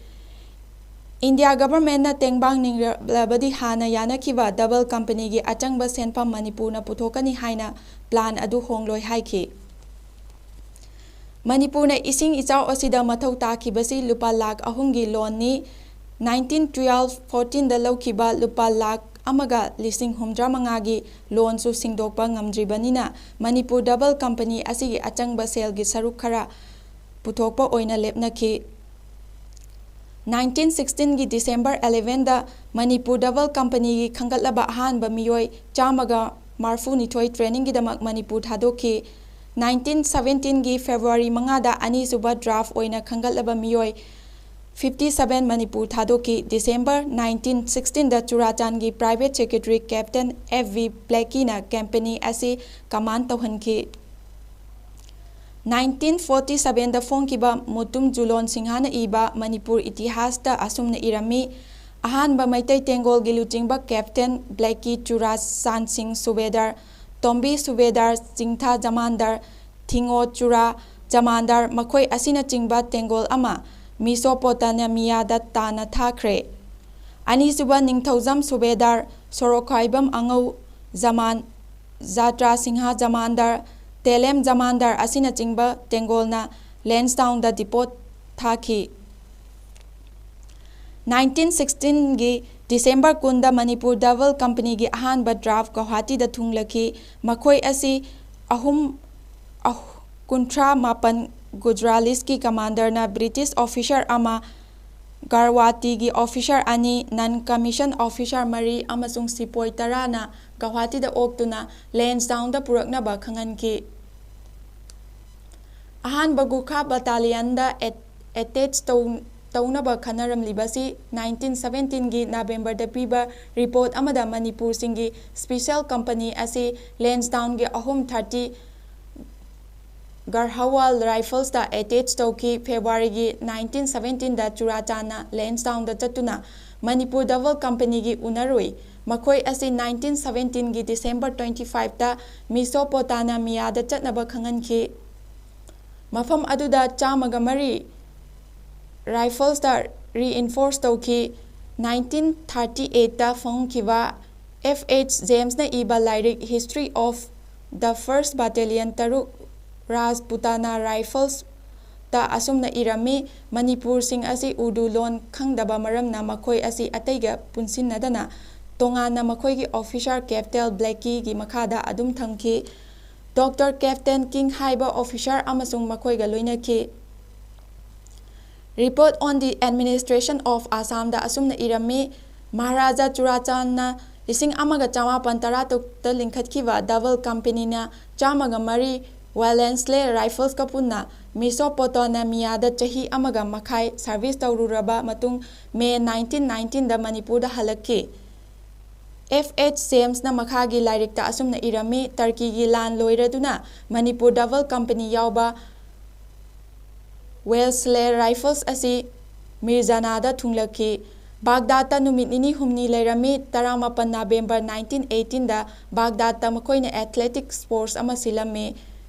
ꯏꯟꯗꯤꯌꯥ governmentꯅ ꯇꯦꯡꯕꯥꯡ ꯅꯤꯡꯂꯕꯗꯤ ꯍꯥꯟꯅ ꯌꯥꯅꯈꯤꯕ double companyꯒꯤ ꯑꯆꯪꯕ ꯁꯦꯟꯐꯝ ꯃꯅꯤꯄꯨꯔꯅ ꯄꯨꯊꯣꯛꯀꯅꯤ ꯍꯥꯏꯅ plan ꯑꯗꯨ ꯍꯣꯡꯂꯣꯏ ꯍꯥꯏꯈꯤ꯫ ꯃꯅꯤꯄꯨꯔꯅ ꯏꯁꯤꯡ ꯏꯆꯥꯎ ꯑꯁꯤꯗ ꯃꯊꯧ ꯇꯥꯈꯤꯕꯁꯤ ꯂꯨꯄꯥ ꯂꯥꯈ ꯑꯍꯨꯝꯒꯤ loanꯅꯤ꯫ Nineteen twelve fourteenꯗ ꯂꯧꯈꯤꯕ ꯂꯨꯄꯥ ꯂꯥꯈ ꯑꯃꯒ ꯂꯤꯁꯤꯡ ꯍꯨꯝꯗ꯭ꯔꯥ ꯃꯉꯥꯒꯤ loanꯁꯨ ꯁꯤꯡꯗꯣꯛꯄ ꯉꯝꯗ꯭ꯔꯤꯕꯅꯤꯅ ꯃꯅꯤꯄꯨꯔ double company ꯑꯁꯤꯒꯤ ꯑꯆꯪꯕ ꯁꯦꯜꯒꯤ ꯁꯔꯨꯛ ꯈꯔ ꯄꯨꯊꯣꯛꯄ ꯑꯣꯏꯅ ꯂꯦꯞꯅꯈꯤ꯫ ꯅꯥꯏꯟꯇꯤꯟ ꯁꯤꯛꯁꯇꯤꯟꯒꯤ ꯗꯤꯁꯦꯝꯕꯔ ꯑꯦꯂꯦꯚꯦꯟꯗ ꯃꯅꯤꯄꯨꯔ ꯗꯕꯜ ꯀꯝꯄꯅꯤꯒꯤ ꯈꯟꯒꯠꯂꯕ ꯑꯍꯥꯟꯕ ꯃꯤꯑꯣꯏ ꯆꯥꯝꯃꯒ ꯃꯔꯤꯐꯨꯅꯤꯊꯣꯏ ꯇ꯭ꯔꯦꯅꯤꯡꯒꯤꯗꯃꯛ ꯃꯅꯤꯄꯨꯔ ꯊꯥꯗꯣꯛꯈꯤ꯫ ꯅꯥꯏꯟꯇꯤꯟ ꯁꯚꯦꯟꯇꯤꯟꯒꯤ ꯐꯦꯕ꯭ꯔꯨꯋꯥꯔꯤ ꯃꯉꯥꯗ ꯑꯅꯤꯁꯨꯕ ꯗ꯭ꯔꯥꯐ ꯑꯣꯏꯅ ꯈꯟꯒꯠꯂꯕ ꯃꯤꯑꯣꯏ ꯐꯤꯐꯇꯤ ꯁꯚꯦꯟ ꯃꯅꯤꯄꯨꯔ ꯊꯥꯗꯣꯛꯈꯤ꯫ ꯗꯤꯁꯦꯝꯕꯔ ꯅꯥꯏꯟꯇꯤꯟ ꯁꯤꯛꯁꯇꯤꯟꯗ ꯆꯨꯔꯥꯆꯥꯟꯒꯤ private secretary captain F V ꯕ꯭ꯂꯦꯀꯤꯅ ꯀꯝꯄꯅꯤ ꯑꯁꯤ ꯀꯃꯥꯟ ꯇꯧꯍꯟꯈꯤ꯫ ꯅꯥꯏꯟꯇꯤꯟ ꯐꯣꯔꯇꯤ ꯁꯚꯦꯟꯗ ꯐꯣꯡꯈꯤꯕ ꯃꯨꯇꯨꯝ ꯖꯨꯂꯣꯟ ꯁꯤꯡꯍꯅ ꯏꯕ ꯃꯅꯤꯄꯨꯔ ꯏꯇꯤꯍꯥꯁꯇ ꯑꯁꯨꯝꯅ ꯏꯔꯝꯃꯤ, ꯑꯍꯥꯟꯕ ꯃꯩꯇꯩ ꯇꯦꯡꯒꯣꯜꯒꯤ ꯂꯨꯆꯤꯡꯕ ꯀꯦꯞꯇꯦꯟ ꯕ꯭ꯂꯦꯀꯤ, ꯆꯨꯔꯥꯆꯥꯟ ꯁꯤꯡ ꯁꯨꯕꯦꯗꯥꯔ, ꯇꯣꯝꯕꯤ ꯁꯨꯕꯦꯗꯥꯔ, ꯆꯤꯡꯊꯥ ꯖꯃꯥꯟꯗꯥꯔ, ꯊꯤꯉꯣ ꯆꯨꯔꯥ ꯖꯃꯥꯟꯗꯥꯔ, ꯃꯈꯣꯏ ꯑꯁꯤꯅꯆꯤꯡꯕ ꯇꯦꯡꯒꯣꯜ ꯑꯃ ꯃꯤꯁꯣꯄꯣꯇꯥꯃꯤꯌꯥꯗ ꯇꯥꯟꯅ ꯊꯥꯈ꯭ꯔꯦ꯫ ꯑꯅꯤꯁꯨꯕ ꯅꯤꯡꯊꯧꯖꯝ ꯁꯨꯕꯦꯗꯥꯔ, ꯁꯣꯔꯣꯛꯈꯥꯏꯕꯝ ꯑꯉꯧ ꯖꯃꯥꯟ, ꯖꯥꯇ꯭ꯔꯥ ꯁꯤꯡꯍ ꯖꯃꯥꯟꯗꯥꯔ, ꯇꯦꯂꯦꯝ ꯖꯃꯥꯟꯗꯥꯔ ꯑꯁꯤꯅꯆꯤꯡꯕ ꯇꯦꯡꯒꯣꯜꯅ ꯂꯦꯟꯁꯗꯥꯎꯟꯗ ꯗꯤꯄꯣꯠ ꯊꯥꯈꯤ꯫ ꯅꯥꯏꯟꯇꯤꯟ ꯁꯤꯛꯁꯇꯤꯟꯒꯤ ꯗꯤꯁꯦꯝꯕꯔ ꯀꯨꯟꯗ ꯃꯅꯤꯄꯨꯔ ꯗꯕꯜ ꯀꯝꯄꯅꯤꯒꯤ ꯑꯍꯥꯟꯕ ꯗ꯭ꯔꯥꯐ ꯒꯧꯍꯥꯇꯤꯗ ꯊꯨꯡꯂꯈꯤ꯫ ꯃꯈꯣꯏ ꯑꯁꯤ ꯑꯍꯨꯝ, ꯑꯍ-, ꯀꯨꯟꯊ꯭ꯔꯥ ꯃꯥꯄꯟ ꯒꯨꯖꯔꯥꯂꯤꯁꯀꯤ ꯀꯃꯥꯟꯗꯔꯅ ꯕ꯭ꯔꯤꯇꯤꯁ ꯑꯣꯐꯤꯁꯥꯔ ꯑꯃ, ꯒꯥꯔꯋꯥꯇꯤꯒꯤ ꯑꯣꯐꯤꯁꯥꯔ ꯑꯅꯤ, ꯅꯟ ꯀꯃꯤꯁꯟ ꯑꯣꯐꯤꯁꯥꯔ ꯃꯔꯤ ꯑꯃꯁꯨꯡ ꯁꯤꯄꯣꯏ ꯇꯔꯥꯅ ꯒꯧꯍꯥꯇꯤꯗ ꯑꯣꯛꯇꯨꯅ ꯂꯦꯟꯁꯗꯥꯎꯟꯗ ꯄꯨꯔꯛꯅꯕ ꯈꯪꯍꯟꯈꯤ꯫ ꯑꯍꯥꯟꯕ ꯒꯨꯔꯈꯥ ꯕꯇꯥꯂꯤꯌꯟꯗ ꯑꯦꯠ-, ꯑꯦꯇꯦꯆ ꯇꯧ-, ꯇꯧꯅꯕ ꯈꯟꯅꯔꯝꯂꯤꯕꯁꯤ ꯅꯥꯏꯟꯇꯤꯟ ꯁꯚꯦꯟꯇꯤꯟꯒꯤ ꯅꯕꯦꯝꯕꯔꯗ ꯄꯤꯕ ꯔꯤꯄꯣꯔꯠ ꯑꯃꯗ ꯃꯅꯤꯄꯨꯔꯁꯤꯡꯒꯤ ꯁ꯭ꯄꯤꯁꯦꯜ ꯀꯝꯄꯅꯤ ꯑꯁꯤ ꯂꯦꯟꯁꯗꯥꯎꯟꯒꯤ ꯑꯍꯨꯝ ꯊꯥꯔꯇꯤ ꯒꯔꯍꯋꯥꯜ ꯔꯥꯏꯐꯜꯁꯇ ꯑꯦꯇꯦꯆ ꯇꯧꯈꯤ꯫ ꯐꯦꯕ꯭ꯔꯨꯋꯥꯔꯤꯒꯤ ꯅꯥꯏꯟꯇꯤꯟ ꯁꯚꯦꯟꯇꯤꯟꯗ ꯆꯨꯔꯥꯆꯥꯟꯅ ꯂꯦꯟꯁꯗꯥꯎꯟꯗ ꯆꯠꯇꯨꯅ ꯃꯅꯤꯄꯨꯔ ꯗꯕꯜ ꯀꯝꯄꯅꯤꯒꯤ ꯎꯅꯔꯨꯏ꯫ ꯃꯈꯣꯏ ꯑꯁꯤ ꯅꯥꯏꯟꯇꯤꯟ ꯁꯚꯦꯟꯇꯤꯟꯒꯤ ꯗꯤꯁꯦꯝꯕꯔ ꯇ꯭ꯋꯦꯟꯇꯤ ꯐꯥꯏꯚꯇ ꯃꯤꯁꯣꯄꯣꯇꯥꯃꯤꯌꯥꯗ ꯆꯠꯅꯕ ꯈꯪꯍꯟꯈꯤ꯫ ꯃꯐꯝ ꯑꯗꯨꯗ ꯆꯥꯝꯃꯒ ꯃꯔꯤ ꯔꯥꯏꯐꯜꯁꯇ ꯔꯤꯏꯟꯐꯣꯔꯁ ꯇꯧꯈꯤ꯫ ꯅꯥꯏꯟꯇꯤꯟ ꯊꯥꯔꯇꯤ ꯑꯩꯠꯇ ꯐꯣꯡꯈꯤꯕ ꯑꯦꯐ ꯑꯩꯆ ꯖꯦꯝꯁꯅ ꯏꯕ ꯂꯥꯏꯔꯤꯛ History of the First Battalion ꯇꯔꯨꯛ ꯔꯥꯖꯄꯨꯇꯥꯅꯥ ꯔꯥꯏꯐꯜꯁꯇ ꯑꯁꯨꯝꯅ ꯏꯔꯝꯃꯤ, "ꯃꯅꯤꯄꯨꯔꯁꯤꯡ ꯑꯁꯤ ꯎꯔꯗꯨ ꯂꯣꯟ ꯈꯪꯗꯕ ꯃꯔꯝꯅ ꯃꯈꯣꯏ ꯑꯁꯤ ꯑꯇꯩꯒ ꯄꯨꯟꯁꯤꯟꯅꯗꯅ ꯇꯣꯉꯥꯟꯅ ꯃꯈꯣꯏꯒꯤ ꯑꯣꯐꯤꯁꯥꯔ ꯀꯦꯞꯇꯦꯟ ꯕ꯭ꯂꯦꯀꯤꯒꯤ ꯃꯈꯥꯗ ꯑꯗꯨꯝ ꯊꯝꯈꯤ꯫ ꯗꯣꯛꯇꯔ ꯀꯦꯞꯇꯦꯟ ꯀꯤꯡ ꯍꯥꯏꯕ ꯑꯣꯐꯤꯁꯥꯔ ꯑꯃꯁꯨꯡ ꯃꯈꯣꯏꯒ ꯂꯣꯏꯅꯈꯤ"꯫ Report on the Administration of Assamꯗ ꯑꯁꯨꯝꯅ ꯏꯔꯝꯃꯤ, ꯃꯍꯥꯔꯥꯖꯥ ꯆꯨꯔꯥꯆꯥꯟꯅ ꯂꯤꯁꯤꯡ ꯑꯃꯒ ꯆꯃꯥꯄꯟ ꯇꯔꯥꯇꯔꯨꯛꯇ ꯂꯤꯡꯈꯠꯈꯤꯕ ꯗꯕꯜ ꯀꯝꯄꯦꯅꯤꯅ ꯆꯥꯝꯃꯒ ꯃꯔꯤ Wellesley Riflesꯀ ꯄꯨꯟꯅ ꯃꯤꯁꯣꯄꯣꯇꯥꯃꯤꯌꯥꯗ ꯆꯍꯤ ꯑꯃꯒ ꯃꯈꯥꯏ ꯁꯔꯚꯤꯁ ꯇꯧꯔꯨꯔꯕ ꯃꯇꯨꯡ ꯃꯦ ꯅꯥꯏꯟꯇꯤꯟ ꯅꯥꯏꯟꯇꯤꯟꯗ ꯃꯅꯤꯄꯨꯔꯗ ꯍꯜꯂꯛꯈꯤ꯫ F H Jamesꯅ ꯃꯈꯥꯒꯤ ꯂꯥꯏꯔꯤꯛꯇ ꯑꯁꯨꯝꯅ ꯏꯔꯝꯃꯤ, ꯇꯔꯀꯤꯒꯤ ꯂꯥꯟ ꯂꯣꯏꯔꯗꯨꯅ ꯃꯅꯤꯄꯨꯔ ꯗꯕꯜ ꯀꯝꯄꯦꯅꯤ ꯌꯥꯎꯕ Wellesley Rifles ꯑꯁꯤ ꯃꯤꯔꯖꯥꯅꯥꯗ ꯊꯨꯡꯂꯛꯈꯤ꯫ ꯕꯥꯒꯗꯥꯗꯇ ꯅꯨꯃꯤꯠ ꯅꯤꯅꯤ ꯍꯨꯝꯅꯤ ꯂꯩꯔꯝꯃꯤ꯫ ꯇꯔꯥꯃꯥꯄꯟ ꯅꯕꯦꯝꯕꯔ ꯅꯥꯏꯟꯇꯤꯟ ꯑꯩꯠꯇꯤꯟꯗ ꯕꯥꯒꯗꯥꯗꯇ ꯃꯈꯣꯏꯅ athletic sports ꯑꯃ ꯁꯤꯜꯂꯝꯃꯤ꯫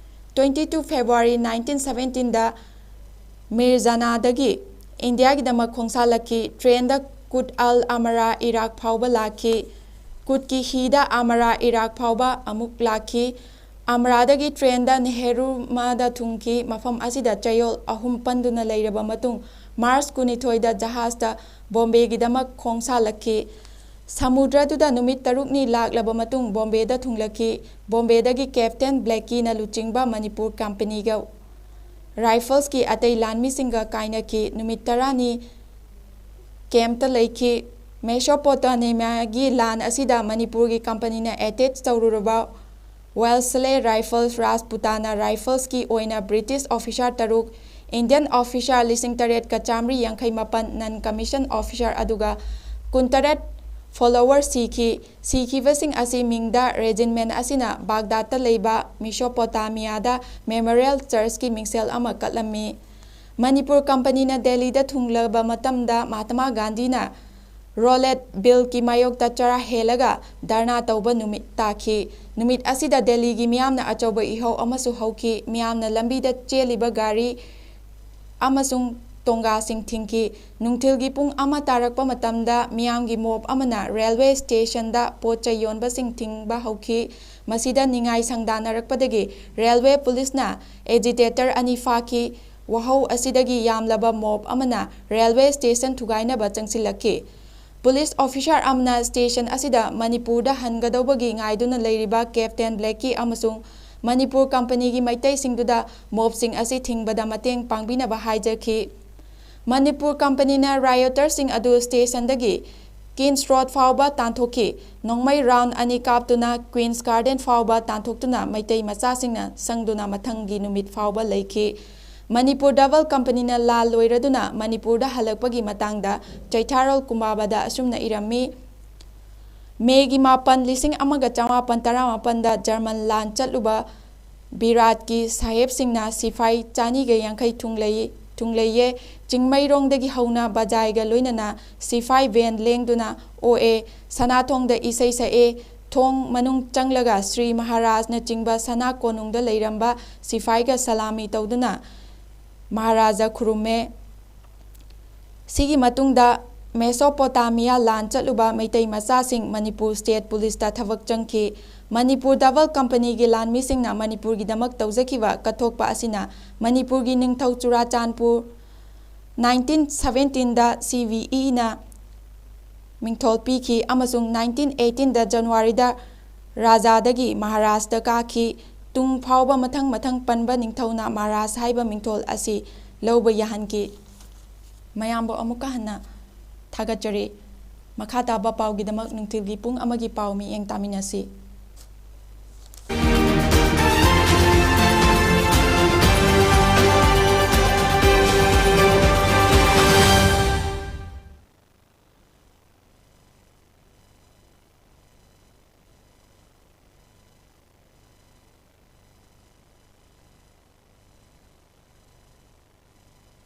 Twenty two February nineteen seventeenꯗ ꯃꯤꯔꯖꯥꯅꯥꯗꯒꯤ ꯏꯟꯗꯤꯌꯥꯒꯤꯗꯃꯛ ꯈꯣꯡꯁꯥꯜꯂꯛꯈꯤ꯫ ꯇ꯭ꯔꯦꯟꯗ ꯀꯨꯠ ꯑꯜ ꯑꯃꯔꯥ ꯏꯔꯥꯛ ꯐꯥꯎꯕ ꯂꯥꯛꯈꯤ꯫ ꯀꯨꯠꯀꯤ ꯍꯤꯗ ꯑꯃꯔꯥ ꯏꯔꯥꯛ ꯐꯥꯎꯕ ꯑꯃꯨꯛ ꯂꯥꯛꯈꯤ꯫ ꯑꯃꯔꯥꯗꯒꯤ ꯇ꯭ꯔꯦꯟꯗ ꯅꯦꯍꯔꯨꯃꯥꯗ ꯊꯨꯡꯈꯤ꯫ ꯃꯐꯝ ꯑꯁꯤꯗ ꯆꯌꯣꯜ ꯑꯍꯨꯝ ꯄꯟꯗꯨꯅ ꯂꯩꯔꯕ ꯃꯇꯨꯡ ꯃꯥꯔꯆ ꯀꯨꯟꯅꯤꯊꯣꯏꯗ ꯖꯍꯥꯖꯇ ꯕꯣꯝꯕꯦꯒꯤꯗꯃꯛ ꯈꯣꯡꯁꯥꯜꯂꯛꯈꯤ꯫ ꯁꯃꯨꯗ꯭ꯔꯗꯨꯗ ꯅꯨꯃꯤꯠ ꯇꯔꯨꯛꯅꯤ ꯂꯥꯛꯂꯕ ꯃꯇꯨꯡ ꯕꯣꯝꯕꯦꯗ ꯊꯨꯡꯂꯛꯈꯤ꯫ ꯕꯣꯝꯕꯦꯗꯒꯤ ꯀꯦꯞꯇꯦꯟ ꯕ꯭ꯂꯦꯀꯤꯅ ꯂꯨꯆꯤꯡꯕ ꯃꯅꯤꯄꯨꯔ ꯀꯝꯄꯦꯅꯤꯒ Riflesꯀꯤ ꯑꯇꯩ ꯂꯥꯟꯃꯤꯁꯤꯡꯒ ꯀꯥꯏꯅꯈꯤ꯫ ꯅꯨꯃꯤꯠ ꯇꯔꯥꯅꯤ ꯀꯦꯝꯞꯇ ꯂꯩꯈꯤ꯫ ꯃꯦꯁꯣꯄꯣꯇꯥꯃꯤꯌꯥꯒꯤ ꯂꯥꯟ ꯑꯁꯤꯗ ꯃꯅꯤꯄꯨꯔꯒꯤ ꯀꯝꯄꯦꯅꯤꯅ attach ꯇꯧꯔꯨꯔꯕ Wellesley Rifles, Rajputana Riflesꯀꯤ ꯑꯣꯏꯅ British officer ꯇꯔꯨꯛ, Indian officer ꯂꯤꯁꯤꯡ ꯇꯔꯦꯠꯀ ꯆꯥꯃꯔꯤ ꯌꯥꯡꯈꯩ ꯃꯥꯄꯟ non commissioned officer ꯑꯗꯨꯒ ꯀꯨꯟꯇꯔꯦꯠ followers ꯁꯤꯈꯤ꯫ ꯁꯤꯈꯤꯕꯁꯤꯡ ꯑꯁꯤ ꯃꯤꯡꯗ regiment ꯑꯁꯤꯅ ꯕꯥꯒꯗꯥꯗꯇ ꯂꯩꯕ ꯃꯤꯁꯣꯄꯣꯇꯥꯃꯤꯌꯥꯗ Memorial Churchꯀꯤ ꯃꯤꯡꯁꯦꯜ ꯑꯃ ꯀꯠꯂꯝꯃꯤ꯫ ꯃꯅꯤꯄꯨꯔ ꯀꯝꯄꯦꯅꯤꯅ ꯗꯦꯜꯂꯤꯗ ꯊꯨꯡꯂꯕ ꯃꯇꯝꯗ ꯃꯍꯥꯇꯃꯥ ꯒꯥꯟꯙꯤꯅ Rowlatt Billꯀꯤ ꯃꯥꯌꯣꯛꯇ ꯆꯔꯥ ꯍꯦꯜꯂꯒ ꯙꯔꯅꯥ ꯇꯧꯕ ꯅꯨꯃꯤꯠ ꯇꯥꯈꯤ꯫ ꯅꯨꯃꯤꯠ ꯑꯁꯤꯗ ꯗꯦꯜꯂꯤꯒꯤ ꯃꯤꯌꯥꯝꯅ ꯑꯆꯧꯕ ꯏꯍꯧ ꯑꯃꯁꯨ ꯍꯧꯈꯤ꯫ ꯃꯤꯌꯥꯝꯅ ꯂꯝꯕꯤꯗ ꯆꯦꯜꯂꯤꯕ ꯒꯥꯔꯤ ꯑꯃꯁꯨꯡ ꯇꯣꯡꯒꯥꯁꯤꯡ ꯊꯤꯡꯈꯤ꯫ ꯅꯨꯡꯊꯤꯜꯒꯤ ꯄꯨꯡ ꯑꯃ ꯇꯥꯔꯛꯄ ꯃꯇꯝꯗ ꯃꯤꯌꯥꯝꯒꯤ mob ꯑꯃꯅ railway stationꯗ ꯄꯣꯠ ꯆꯩ ꯌꯣꯟꯕꯁꯤꯡ ꯊꯤꯡꯕ ꯍꯧꯈꯤ꯫ ꯃꯁꯤꯗ ꯅꯤꯡꯉꯥꯏ ꯁꯪꯗꯥꯅꯔꯛꯄꯗꯒꯤ railway policeꯅ agitator ꯑꯅꯤ ꯐꯥꯈꯤ꯫ ꯋꯥꯍꯧ ꯑꯁꯤꯗꯒꯤ ꯌꯥꯝꯂꯕ mob ꯑꯃꯅ railway station ꯊꯨꯒꯥꯏꯅꯕ ꯆꯪꯁꯤꯜꯂꯛꯈꯤ꯫ Police officer ꯑꯃꯅ station ꯑꯁꯤꯗ ꯃꯅꯤꯄꯨꯔꯗ ꯍꯟꯒꯗꯧꯕꯒꯤ ꯉꯥꯏꯗꯨꯅ ꯂꯩꯔꯤꯕ ꯀꯦꯞꯇꯦꯟ ꯕ꯭ꯂꯦꯀꯤ ꯑꯃꯁꯨꯡ ꯃꯅꯤꯄꯨꯔ ꯀꯝꯄꯦꯅꯤꯒꯤ ꯃꯩꯇꯩꯁꯤꯡꯗꯨꯗ mobꯁꯤꯡ ꯑꯁꯤ ꯊꯤꯡꯕꯗ ꯃꯇꯦꯡ ꯄꯥꯡꯕꯤꯅꯕ ꯍꯥꯏꯖꯈꯤ꯫ ꯃꯅꯤꯄꯨꯔ ꯀꯝꯄꯅꯤꯅ ꯔꯥꯏꯑꯣꯇꯔꯁꯤꯡ ꯑꯗꯨ ꯁ꯭ꯇꯦꯁꯟꯗꯒꯤ ꯀꯤꯟꯁ ꯔꯣꯗ ꯐꯥꯎꯕ ꯇꯥꯟꯊꯣꯛꯈꯤ꯫ ꯅꯣꯡꯃꯩ ꯔꯥꯎꯟ ꯑꯅꯤ ꯀꯥꯞꯇꯨꯅ ꯀ꯭ꯋꯤꯟꯁ ꯒꯥꯔꯗꯦꯟ ꯐꯥꯎꯕ ꯇꯥꯟꯊꯣꯛꯇꯨꯅ ꯃꯩꯇꯩ ꯃꯆꯥꯁꯤꯡꯅ ꯁꯪꯗꯨꯅ ꯃꯊꯪꯒꯤ ꯅꯨꯃꯤꯠ ꯐꯥꯎꯕ ꯂꯩꯈꯤ꯫ ꯃꯅꯤꯄꯨꯔ ꯗꯕꯜ ꯀꯝꯄꯅꯤꯅ ꯂꯥꯜ ꯂꯣꯏꯔꯗꯨꯅ ꯃꯅꯤꯄꯨꯔꯗ ꯍꯜꯂꯛꯄꯒꯤ ꯃꯇꯥꯡꯗ ꯆꯩꯊꯥꯔꯣꯜ ꯀꯨꯝꯕꯥꯕꯗ ꯑꯁꯨꯝꯅ ꯏꯔꯝꯃꯤ, ꯃꯦꯒꯤ ꯃꯥꯄꯟ, ꯂꯤꯁꯤꯡ ꯑꯃꯒ ꯆꯃꯥꯄꯟ ꯇꯔꯥꯃꯥꯄꯟꯗ ꯖꯔꯃꯟ ꯂꯥꯟ ꯆꯠꯂꯨꯕ ꯕꯤꯔꯥꯠꯀꯤ ꯁꯥꯍꯦꯕꯁꯤꯡꯅ ꯁꯤꯐꯥꯏ ꯆꯅꯤꯒ ꯌꯥꯡꯈꯩ ꯊꯨꯡꯂꯩ-, ꯊꯨꯡꯂꯩꯌꯦ꯫ ꯆꯤꯡꯃꯩꯔꯣꯡꯗꯒꯤ ꯍꯧꯅ ꯕꯖꯥꯏꯒ ꯂꯣꯏꯅꯅ ꯁꯤꯐꯥꯏ ꯕꯦꯟ ꯂꯦꯡꯗꯨꯅ ꯑꯣꯛꯑꯦ꯫ ꯁꯅꯥꯊꯣꯡꯗ ꯏꯁꯩ ꯁꯛꯑꯦ꯫ ꯊꯣꯡ ꯃꯅꯨꯡ ꯆꯪꯂꯒ ꯁ꯭ꯔꯤ ꯃꯍꯥꯔꯥꯖꯅꯆꯤꯡꯕ ꯁꯅꯥ ꯀꯣꯅꯨꯡꯗ ꯂꯩꯔꯝꯕ ꯁꯤꯐꯥꯏꯒ ꯁꯂꯥꯃꯤ ꯇꯧꯗꯨꯅ ꯃꯍꯥꯔꯥꯖ ꯈꯨꯔꯨꯝꯃꯦ꯫ ꯁꯤꯒꯤ ꯃꯇꯨꯡꯗ ꯃꯦꯁꯣꯄꯣꯇꯥꯃꯤꯌꯥ ꯂꯥꯟ ꯆꯠꯂꯨꯕ ꯃꯩꯇꯩ ꯃꯆꯥꯁꯤꯡ ꯃꯅꯤꯄꯨꯔ ꯁ꯭ꯇꯦꯠ ꯄꯨꯂꯤꯁꯇ ꯊꯕꯛ ꯆꯪꯈꯤ꯫ ꯃꯅꯤꯄꯨꯔ ꯗꯕꯜ ꯀꯝꯄꯅꯤꯒꯤ ꯂꯥꯟꯃꯤꯁꯤꯡꯅ ꯃꯅꯤꯄꯨꯔꯒꯤꯗꯃꯛ ꯇꯧꯖꯈꯤꯕ ꯀꯠꯊꯣꯛꯄ ꯑꯁꯤꯅ ꯃꯅꯤꯄꯨꯔꯒꯤ ꯅꯤꯡꯊꯧ ꯆꯨꯔꯥꯆꯥꯟꯄꯨꯔ ꯅꯥꯏꯟꯇꯤꯟ ꯁꯚꯦꯟꯇꯤꯟꯗ ꯁꯤ ꯚꯤ ꯏꯅ ꯃꯤꯡꯊꯣꯜ ꯄꯤꯈꯤ ꯑꯃꯁꯨꯡ ꯅꯥꯏꯟꯇꯤꯟ ꯑꯩꯠꯇꯤꯟꯗ ꯖꯅꯋꯥꯔꯤꯗ ꯔꯥꯖꯥꯗꯒꯤ ꯃꯍꯥꯔꯥꯖꯇ ꯀꯥꯈꯤ꯫ ꯇꯨꯡ ꯐꯥꯎꯕ ꯃꯊꯪ ꯃꯊꯪ ꯄꯟꯕ ꯅꯤꯡꯊꯧꯅ ꯃꯍꯥꯔꯥꯖ ꯍꯥꯏꯕ ꯃꯤꯡꯊꯣꯜ ꯑꯁꯤ ꯂꯧꯕ ꯌꯥꯍꯟꯈꯤ꯫ ꯃꯌꯥꯝꯕꯨ ꯑꯃꯨꯛꯀ ꯍꯟꯅ ꯊꯥꯒꯠꯆꯔꯤ꯫ ꯃꯈꯥ ꯇꯥꯕ ꯄꯥꯎꯒꯤꯗꯃꯛ ꯅꯨꯡꯊꯤꯜꯒꯤ ꯄꯨꯡ ꯑꯃꯒꯤ ꯄꯥꯎ ꯃꯤꯠꯌꯦꯡ ꯇꯥꯃꯤꯟꯅꯁꯤ꯫